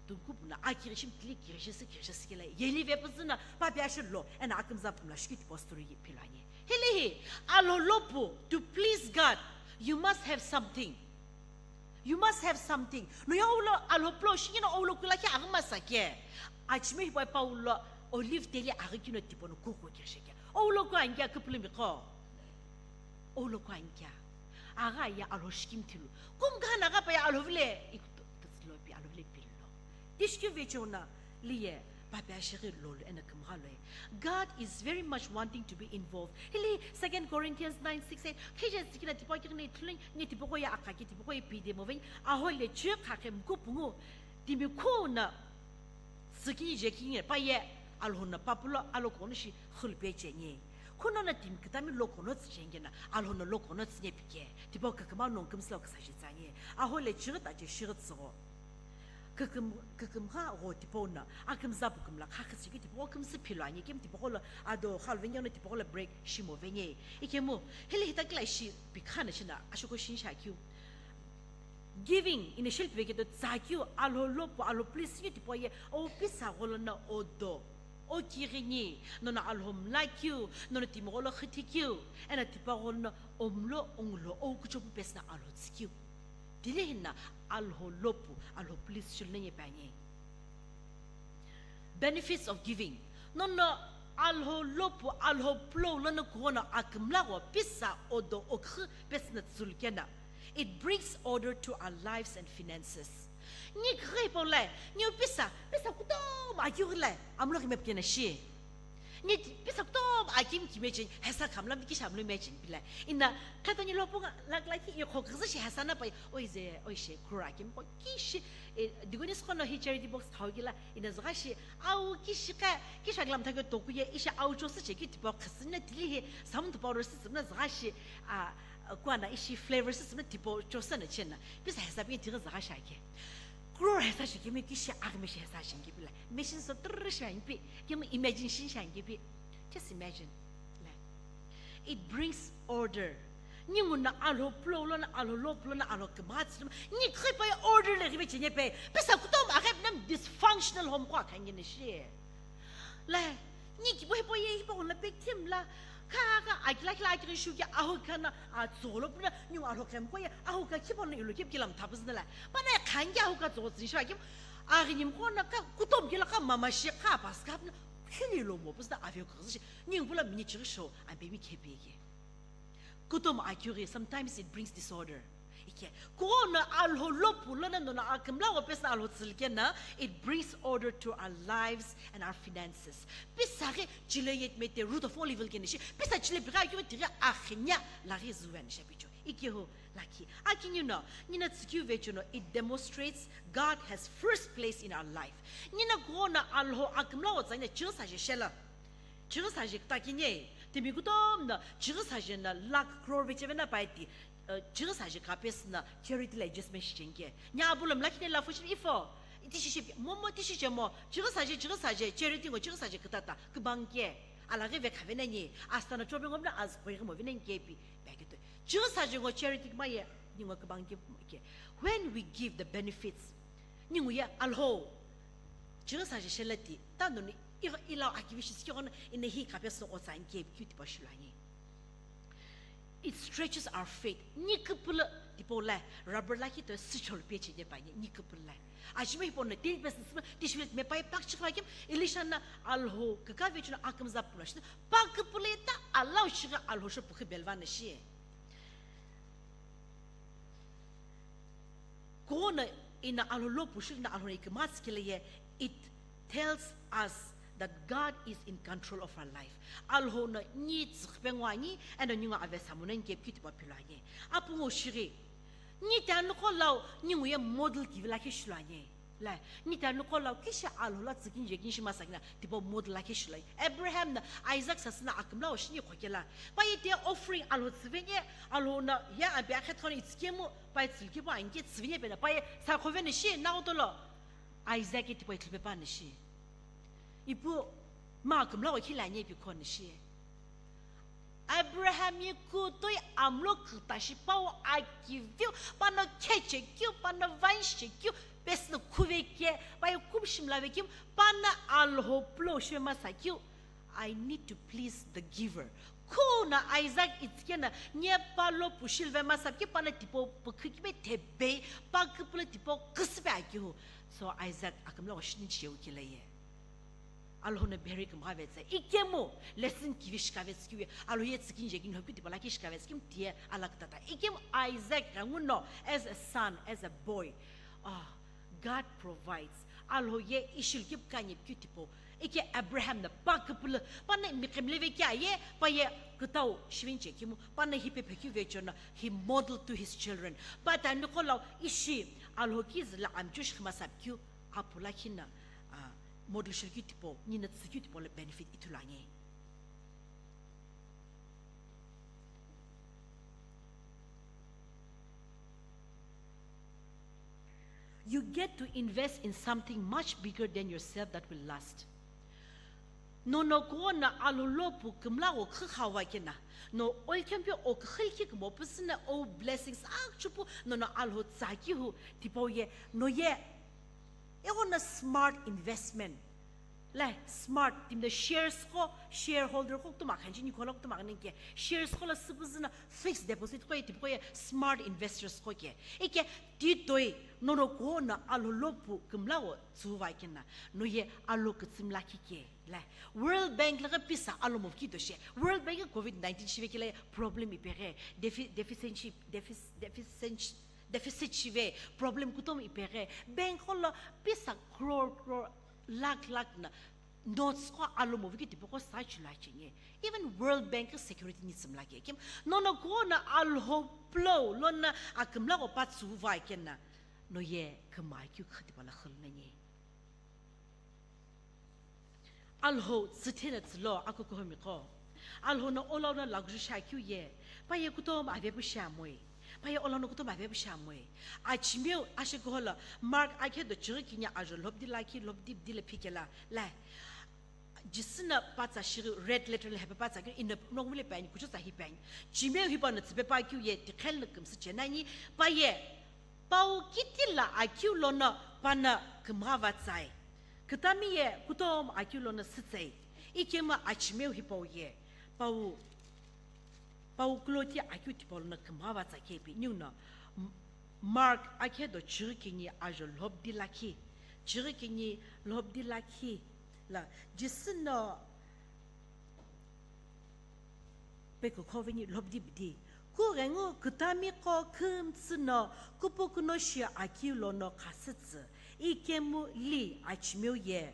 Tungkupu na akiri shim tili kiri shi si kiri shi si kila. Yeli ve püzü na, pa bia shi lo, ena akümza pumla shiki tipau story ye philani. Hili hi, Alhou lo pu, to please God, you must have something. You must have something. No ya oulo, Alhou plo shingino oulo kula ki agma sa ke. Achime hi boy Paulo, olive teli agi kino tipau no kuku kiri shi ke. Oulo kuani ke küpülümi ko. Oulo kuani ke. Aga ya Alhou shikimi thilu. Kum gana ga pa ya Alhou vile, ik-, t-, t-, lo pi Alhou vile pilo. Tishki vechona liye, pa pa shighi lolo ena kümgha lo. God is very much wanting to be involved. Hili Second Corinthians nine six eight, khije sikina tipau kigni thulin, ni tipau ya akha ki tipau ya pide movin, aho le chhe kha khe mku pungu, timi khu na, Tsükini jekini pa ye Alhou no papu lo alokono shi xulu pecheni. Khuno no timi kütami lokono tsücheni kena, Alhou no lokono tsünye pike. Tipau küküma nongu kümsü lo küsashi tsüani. Aho le chighi ta che shighi tsügho. Küküm-, kükümgha gho tipau no, akümza pukümla kha khüsüki tipau kümsü philo ani, kemi tipau lo ado khalvenya no tipau lo break shimo venye. Ikemu, hili hita kila ishi pikha na shina, ashoko shinsha kyu. Giving, initial piveke to tsakyu, Alhou lopu, Alhou please yu tipau ye, o pisa gholo no odo, o kirini, nono Alhou mlakyu, nono timi gholo khithikyu, ena tipau gholo no omlo onglo, o kuchopu pesna Alhou tsükyu. Tile hina Alhou lopu, Alhou please shul nenye panye. Benefits of giving. Nono Alhou lopu, Alhou plo lono kuono akümla gho pisa odo okhu pesna tsulkena. It brings order to our lives and finances. Ni khrei paulai, ni pisa, pisa kutom akyugilai, amlo kimep kena shi. Ni pisa kutom akim kimechin, hesa kamlam ki shamlo mechin bilai. Ina, kata ni lopu nga, lak laki, i khok shi hesa na pai, oi ze, oi she, kura kim po kishi, e, digoni skono hi charity box thau gila, ina zgashi, au kishi ka, kisha glam thakyo toku ye, isha au chosu che ki tipo khasina tili hi, sam to powder system na zgashi, a, kuana ishi flavor system na tipo chosu na chena, pisa hesa pi tiga zgashi ake. Crore hesa shi kimi kishi agme shi hesa shi gibi la. Machine so trrr shi angi pi, kimi imagine shin shi angi pi. Just imagine. La. It brings order. Ningu na Alhou plo lo na Alhou lopu lo na Alhou kmatsu. Ni khipa order le gibi chenye pe. Pisa kutom agep nam dysfunctional home kwa kangi ne shi. La, ni ki boy boy ye hipa la pek tim la. Ka ka akila kila akiri shu ki aho kana a tsolo puna ni aho kem ko ye aho ka kipa no ilo kip kilam tabus na la. Pana khangi aho ka tsolo zin sha kim. Aghi nim ko na ka kutom kila ka mama shi ka pas ka na khili lo mo pus na avyo ko shi. Ni bula mini chiri show am baby ke pege. Kutom akiri, sometimes it brings disorder. Ike, kuono Alhou lopu lona nono akümla wo pesa Alhou tsilkena, it brings order to our lives and our finances. Pisa ghi chile yet mete root of all evil kene shi, pisa chile bigha kyo tigha akhinya la ghi zuwen shapicho. Ike ho laki. Akini no, nina tsikyu vecho no, it demonstrates God has first place in our life. Nina kuono Alhou akümla wo tsanya chiro sa je shela. Chighi saji kta kini, timi kutom na, chighi saji na lakh crore vecheve na pai ti, eh, chighi saji kapes na charity la adjustment shicheng ke. Nya abulo mla kine la fushi ifo, iti shishi, momo ti shiche mo, chighi saji, chighi saji, charity ngo chighi saji kta ta, kubang ke. Ala ghi ve khave na ni, asta na chobe ngom na az koi mo vinen ke pi, bag to. Chighi saji ngo charity kma ye, ni ngo kubang ke, ke. When we give the benefits, ni ngo ye Alhou. Chighi saji shela ti, ta no ni, i, ilau akivi shi sikyo na, ina hi kapes no otsa anke, kyu tipa shilani. It stretches our faith. Ni kupula tipo la, rubber la ki to sichol peche de pa ni, ni kupula. Ajime hi pon na, tin pes sima, tishvil me pai pak chikla kim, Elisha na Alhou, kaka ve chuna akam za pula shi, pa kupula ta alau shiga Alhou sho pukhi belva na shi. Kuono ina Alhou lopu shilna Alhou na iküma tsikile ye, it tells us that God is in control of our life. Alhou no ni tsükhpe ngwani, eno ni ngo ave samunan ke pkiti pa philani. Apu ngo shiri. Ni tanu ko lau, ni ngo ye model kivila ke shilani. La, ni tanu ko lau, kisha Alhou la tsikin je kin shima sakina, tipo model la ke shilai. Abraham na Isaac sasina akümla o shini khokela. Pa ye te offering Alhou tsivene, Alhou na ya abi akhet khon itsikemu, pa ye tsilki pa anke tsivene pena, pa ye sa khovene shi, na otolo. Isaac ye tipo itlpe pa ne shi. Ipu ma akümla o khila nye pi khon shi. Abraham ye kutoi amlo kutashi pau akiviu, pano kheche kiu, pano vanshi kiu, pesno khuve ke, pa ye kumshim lave kiu, pano Alhou plo shwe masa kiu. I need to please the giver. Khuna Isaac itsikena, nye palo pushil ve masa kiu, pano tipo pukhikbe tebe, pa kuplo tipo kusbe akiu. So Isaac akümla o shini cheu kila ye. Alhou no bheri kümgha vetse. Ikemu lesson kivi shikavets kivi. Alhou ye tsikin je kin hopi tipala ki shikavets kim tie alak tata. Ikemu Isaac rangu no as a son, as a boy. Ah, God provides. Alhou ye ishil kip kanye kyu tipo. Ike Abraham na pa kupula. Pa na mikim leve kya ye, pa ye kutau shivin che kimu. Pa na hipe pekyu ve chona. He modeled to his children. Pa ta nikolau ishi Alhou ki zila amchush khmasap kyu. Apula khina, ah, model shirikeu tipau, ningu tsükeu tipau lo benefit ithulu ani. You get to invest in something much bigger than yourself that will last. Nono kughou no Alhou lo pu kümla gho khü kha wa kena, no oikhempi o küxü likhi kumo püsü no o blessings aküchupu nono Alhou tsakeu hu tipau ye, no ye, eghono smart investment. Lai, smart, timi no shares qo, shareholder qo kutomo khanchi, nikho lo kutomo khanike, shares qo lo süpüzü no fixed deposit qo ye, tipau ye smart investors qo ke. Ike, ti toi, nono kughou no Alhou lo pu kümla gho tsü wa kena, no ye Alhou kütsümla khike. Lai, World Bank lo ghi pisa alomo vki do she. World Bank ghi covid nineteen shive kile problem ipeghi, defi-, deficiency, defic-, deficiency, deficit shive, problem kutomo ipeghi, bank qo lo pisa crore, crore, lakh, lakh no notes qo alomo vki tipau qo sa chulu acheni. Even World Bank ghi security ni tsümla ke. Kim, nono kughou no Alhou plo lono akümla gho pa tsü wa kena, no ye kümkha keu khü tipau lo khülu nani. Alhou tsüthena tsülo akukuhumi qo. Alhou no olau no laguju shi akeu ye, pa ye kutomo avepu shi amoi. Pa ye olau no kutomo avepu shi amoi. Achimeu ashe kuhou lo, Mark akhe do chighi kini ajo lhobdi lakhi, lhobdi bdi lo phikela, lai. Jisü no pa tsa shighi red letter lo hepe pa tsa keu, ino nongu le pe ani, kuchu tsa hi pe ani. Chimeu hipau no tsüpe pa keu ye, tikhel no kümsü chenani, pa ye, Pau kitila akeu lono pano kümgha va tsai. Kütami ye kutomo akeu lono sütsai. Ikemu achimeu hipau ye. Pau, pau kuloti akeu tipau lono kümgha va tsa kepi. Ningu no M-, Mark akhe do chighi kini ajo lhobdi lakhi. Chighi kini lhobdi lakhi. La, Jisü no Pe kükhoveni lhobdi bidi. Kughengu kütami qo kümtsü no kupukuno shi akeu lono khasütsü. Ikemu li achimeu ye.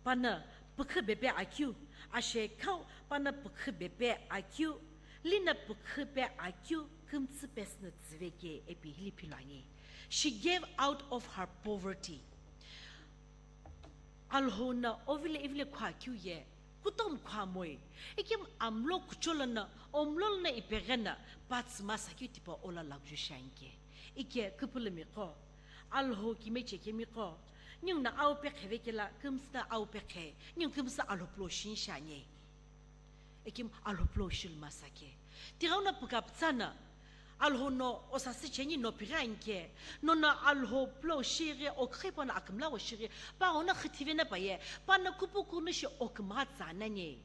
Pano pükhü bepe akeu, ashe khau pano pükhü bepe akeu, lino pükhü pe akeu, kümtsü pesü no tsüveke ipi hili philu ani. She gave out of her poverty. Alhou no ovile ivile khua keu ye, kutomo khua moi. Ikemu amlo kuchou lono, omlo lono ipeghi no, pa tsü masa keu tipau ola laguju shi anike. Ike küpülümi qo, Alhou kimeche kemi qo, ningu no au pekhe vekela, kümtsü no au pekhe, ningu kümtsü Alhou plo shi ni shi ani. Ikemu Alhou plo shilu masa ke. Tighenguno pükapütsa no, Alhou no osasü cheni no pighi anike. Nono Alhou plo shighi oküxü hipau no akümla wo shighi. Paghono xüthive no pa ye. Pano kupukuno shi okümgha tsa nani.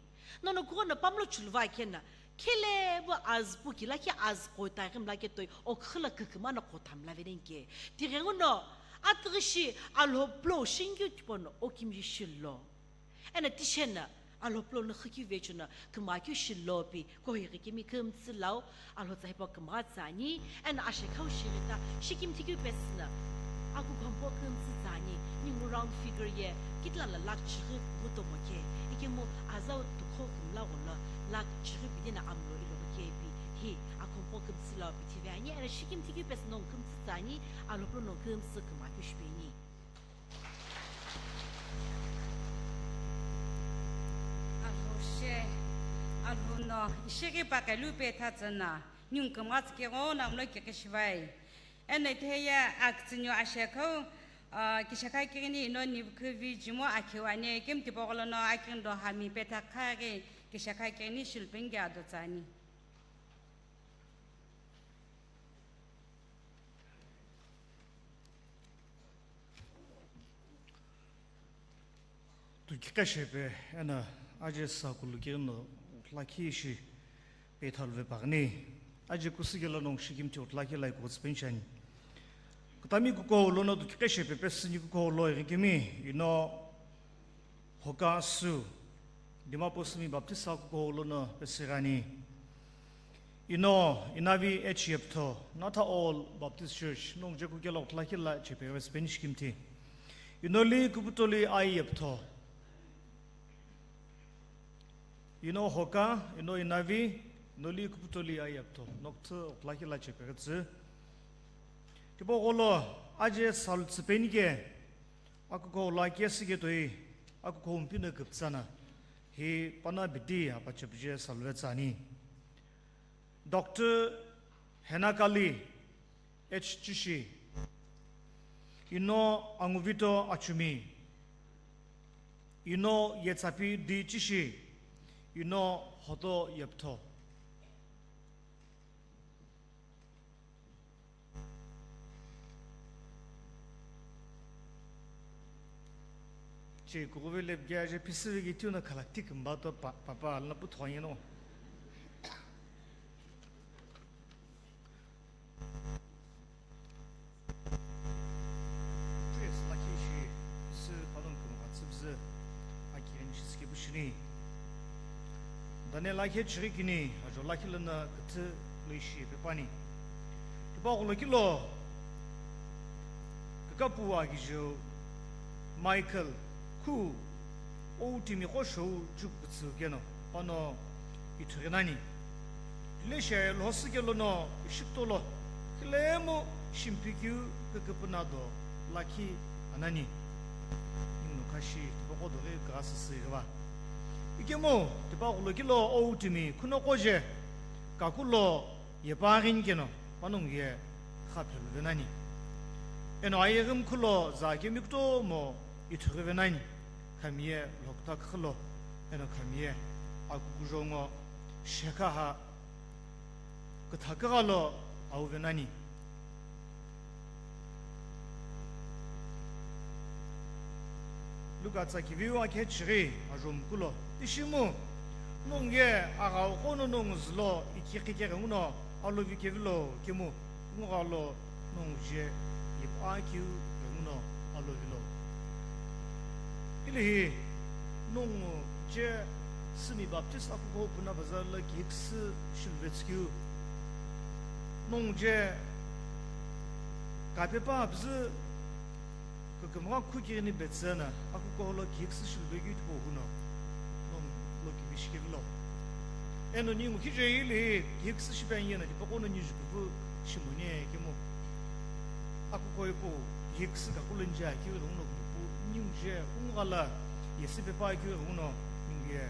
Nono kughono pamlo chuluva kena. Khele vo azü pu kila khe azü qo itaghi mla ke toi oküxü lo küküma no qo thamla venenike. Tighenguno atüghi shi Alhou plo shingikeu tipau no okimji shilo. Eno tishi no Alhou plo no xükeu vechu no kümkha keu shilo pi, kuhou ighikemi kümtsü lau, Alhou tsa hipau kümgha tsa ani, eno ashekhau shighi ta, shikimthi keu pesü no, akukhompo kümtsü tsa ani, ningu round figure ye, kitila lo lakh chighi kutomo ke, ikemu azau tukhou kümla gholo, lakh chighi bidi no amlo iloghi ke pi, hi, akhompo kümtsü lau pi thive ani, eno shikimthi keu pesü no kümtsü tsa ani, Alhou plo no kümtsü kümkha keu shipe ani. Alhou she, Alhou no, ishighi paqelu pe thatsü no, ningu kümgha tsükeghono amlo kikhi shivai. Eno itheye akütsüniu ashekhau, ah, kishakha kighini ino nivukhü vi jimo akhiu ani, ikemu tipau gholo no akighini do hami pe thakha ghi kishakha kighini shilupingi ado tsa ani. Tukiqeshe pe eno aje sakulu keno uthlakhi ishi pe thaluve pagini. Aje kusukelo nongu shikimthi uthlakhi lai kutsüpeni shani. Kutami kukuhou lono tukiqeshe pe pesüni kukuhou lo ighikemi ino Hoka Sü, Dimapur Sumi Baptist kukuhou lono pesüghani. Ino Inavi H Yeptho, Natha All Baptist Church, nongu je kukelo uthlakhi la chepe Spanish kimthi. Ino li Kuputoli I Yeptho. Ino Hoka, ino Inavi, ino li Kuputoli I Yeptho, nokthü uthlakhi la chepe tsü. Tipaqo lo aje salu tsüpeni ke, akuko lo akesü ke toi, akuko umpino küpütsana, hi pana bidi apachapuje salu vetsani. Doctor Henakali H Chishi, ino Anguvito Achumi, ino Yetsapi D Chishi, ino Hoto Yeptho. Che kukuve lepge aje pisive ki tiuna khalakti kümba to pa-, papa alna puthonye no. Praise lakhi shi sü panongu kümgha tsübzü akirin shi sikepu shini. Daniel lakhi chirikini ajo lakhi lana küthü lo ishi pepani. Tipaqo lo kilo kakapu akijo Michael khu ou timi qo shou chukutsu keno pano ithughi nani. Tile she lhosu kelo no ishikutolo, khilemu shimpikeu küküpüna do lakhi anani. Ningu khashi tipaqo doghi kagha sisi ghiva. Ikemu tipaqo lo kilo ou timi khunoqo je kakulo yepaghin keno panongu ye khapheluve nani. Eno ayeghi mkhulo za kemi kutomo ithughive nani. Khamiye lokta khilo, eno khamiye akukujongo shekha ha küthaküghalo auve nani. Luka tsa kiviu akhe chighi ajo mkulo, ishimu, nongu ye aghau qono nongu zülo ikhi khikeghenguno alovi kevilo kemu, ngu ghalo nongu je ipa keu ghenguno alovilo. Hilihi nongu je sümi Baptist akuko puna baza la kihiküsü shiluvetsükeu. Nongu je kapepa abzü kükümgha khu kighini betsüna akuko lo kihiküsü shiluvekeu tipau huno nongu lo kivi shikevilo. Eno ningu khije hilihi kihiküsü shipe ani yena tipaqo no ningu jukuvu shimoni kemu. Akuko ipu kihiküsü kakulo nje akeu ghenguno kumupu ningu je ungala yesi pepa akeu ghenguno ningu ye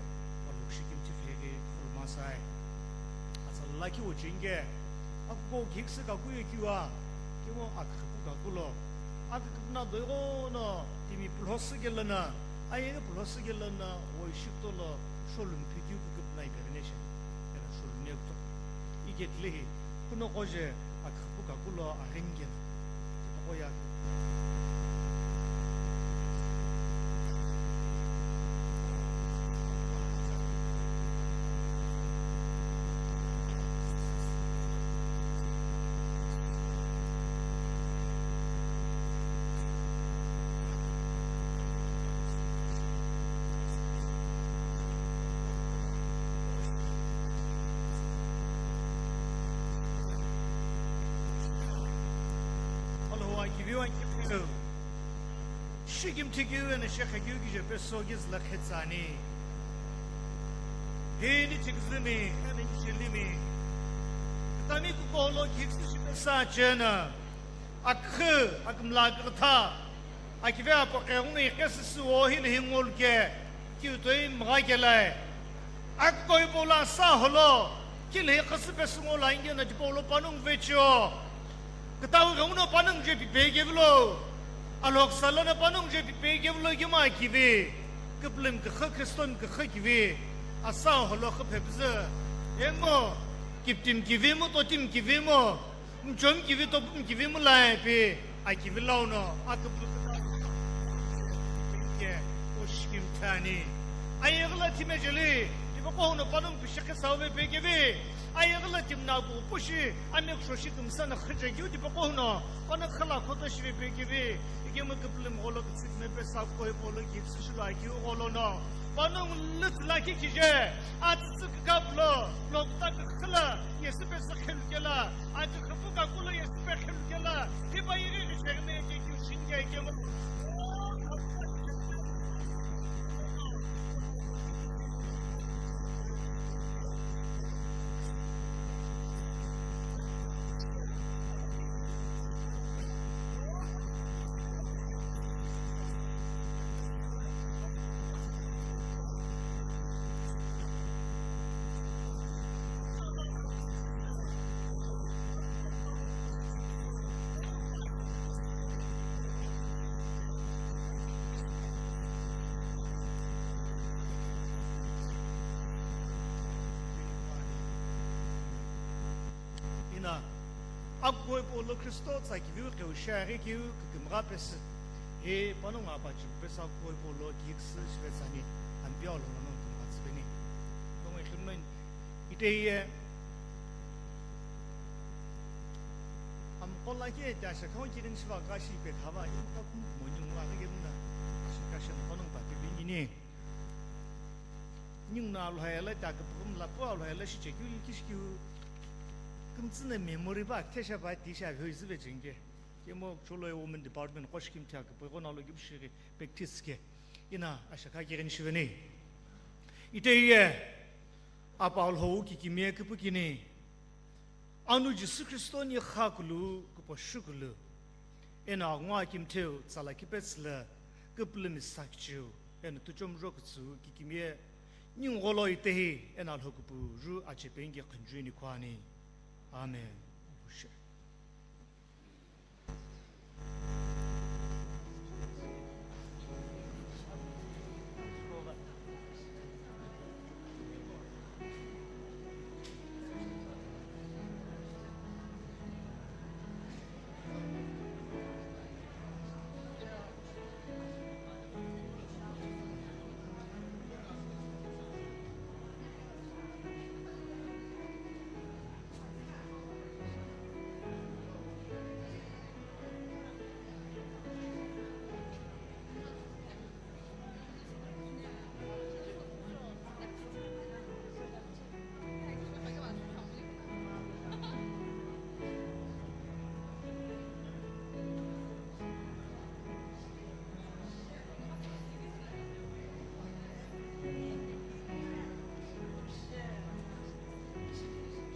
walukshi kimthi pheghi khulumasai. Atsa lakhi wo chinge akuko kihiküsü kakuye kiwa kemu aküpu kakulo. Aküküpüna doighono timi pulhosu kelana, ayeghi pulhosu kelana, wo ishikutolo sholumphi keu küküpüna iperenation. Ena sholunekuto. Iketlehi, khunoqo je aküpu kakulo aghengena. Tipaqo ya. Alhou akiviu akiphiu. Shikimthi keu eno shekha keu kije pesu kizü la khetsüani. Hini chikizüni, eno ishelimi. Kutami kukuholo kihiküsü shipesü achena. Aküxü, akümla aküxütha. Akive apo qeghuno iqesüsü wo hilihi ngolu ke. Kiu toi mgha kelai. Akukoi paulo asa holo, kilhi qhüsü pesü ngo lo angeno tipau lo panongu vecheo. Kütau ghenguno panongu je pipei kevilo. Alhoksa lono panongu je pipei kevilo kemu akivi. Küpülümi küxü Kristomi küxü kivi. Asa holo xü phepüzü. Emu, kiptimi kivi mu, totimi kivi mu. Mchomi kivi topumi kivi mu lai pi akivi launo aküpülü kütau ke oshikimthani. Ayeghi la timi ajeli tipaqo huno panongu pishi qhesau ve pekevi. Ayeghi la timi na kupu shi amekusho shi kümsana khüchekeu tipaqo huno panongu khüla khoto shive pekevi. Ikemu küpülümi gholo kütsüküme pesa koi polo kipsü shilo akeu gholono panongu lütsü lakhi kije. Atsütsü kükapu lo, lokta küxü la, yesü pesü khelu kela, aküxüpu kaku lo yesü pe khelu kela, hipa yeghi ghicheghi me kekeu shinge kemu. Na, akuhou hipau lo Kristo tsa kiviu qheu shiaghi keu kikimgha pesü. Hi panongu apachiu pesü akuhou hipau lo kikisü shive tsüani, Ampeu lo nono kikimgha tsüveni. Nongu ikhimno itei ye, amqo lakhi ete ashakhau kighini shiva gha shi ipe khava, imka kum monyu ngwa ghi kemna, ashakha shi panongu pa pivini ni. Ningu no alhaya la ta küpüghü mla pu alhaya la shi chekeu likhi shikeu. Kümtsü na memory ba akithe sha ba ti sha vhoi züve chengke. Kemo cholo women department qoshi kimthi aküpüghü no alo kipu shighi practice ke. Ina ashakha kighini shiveni. Itei ye, Apa Alhou kikimiye küpükini. Anu Jisü Kristo ni khakulu, kuposhu kulu. Eno angu akimtheu tsala kipetsü la, küpülümi sakichiu, eno tuchom ro kütsü kikimiye, ningu gholo itehi, eno Alhou kupuru achepengi khunjuni kwani. Amen.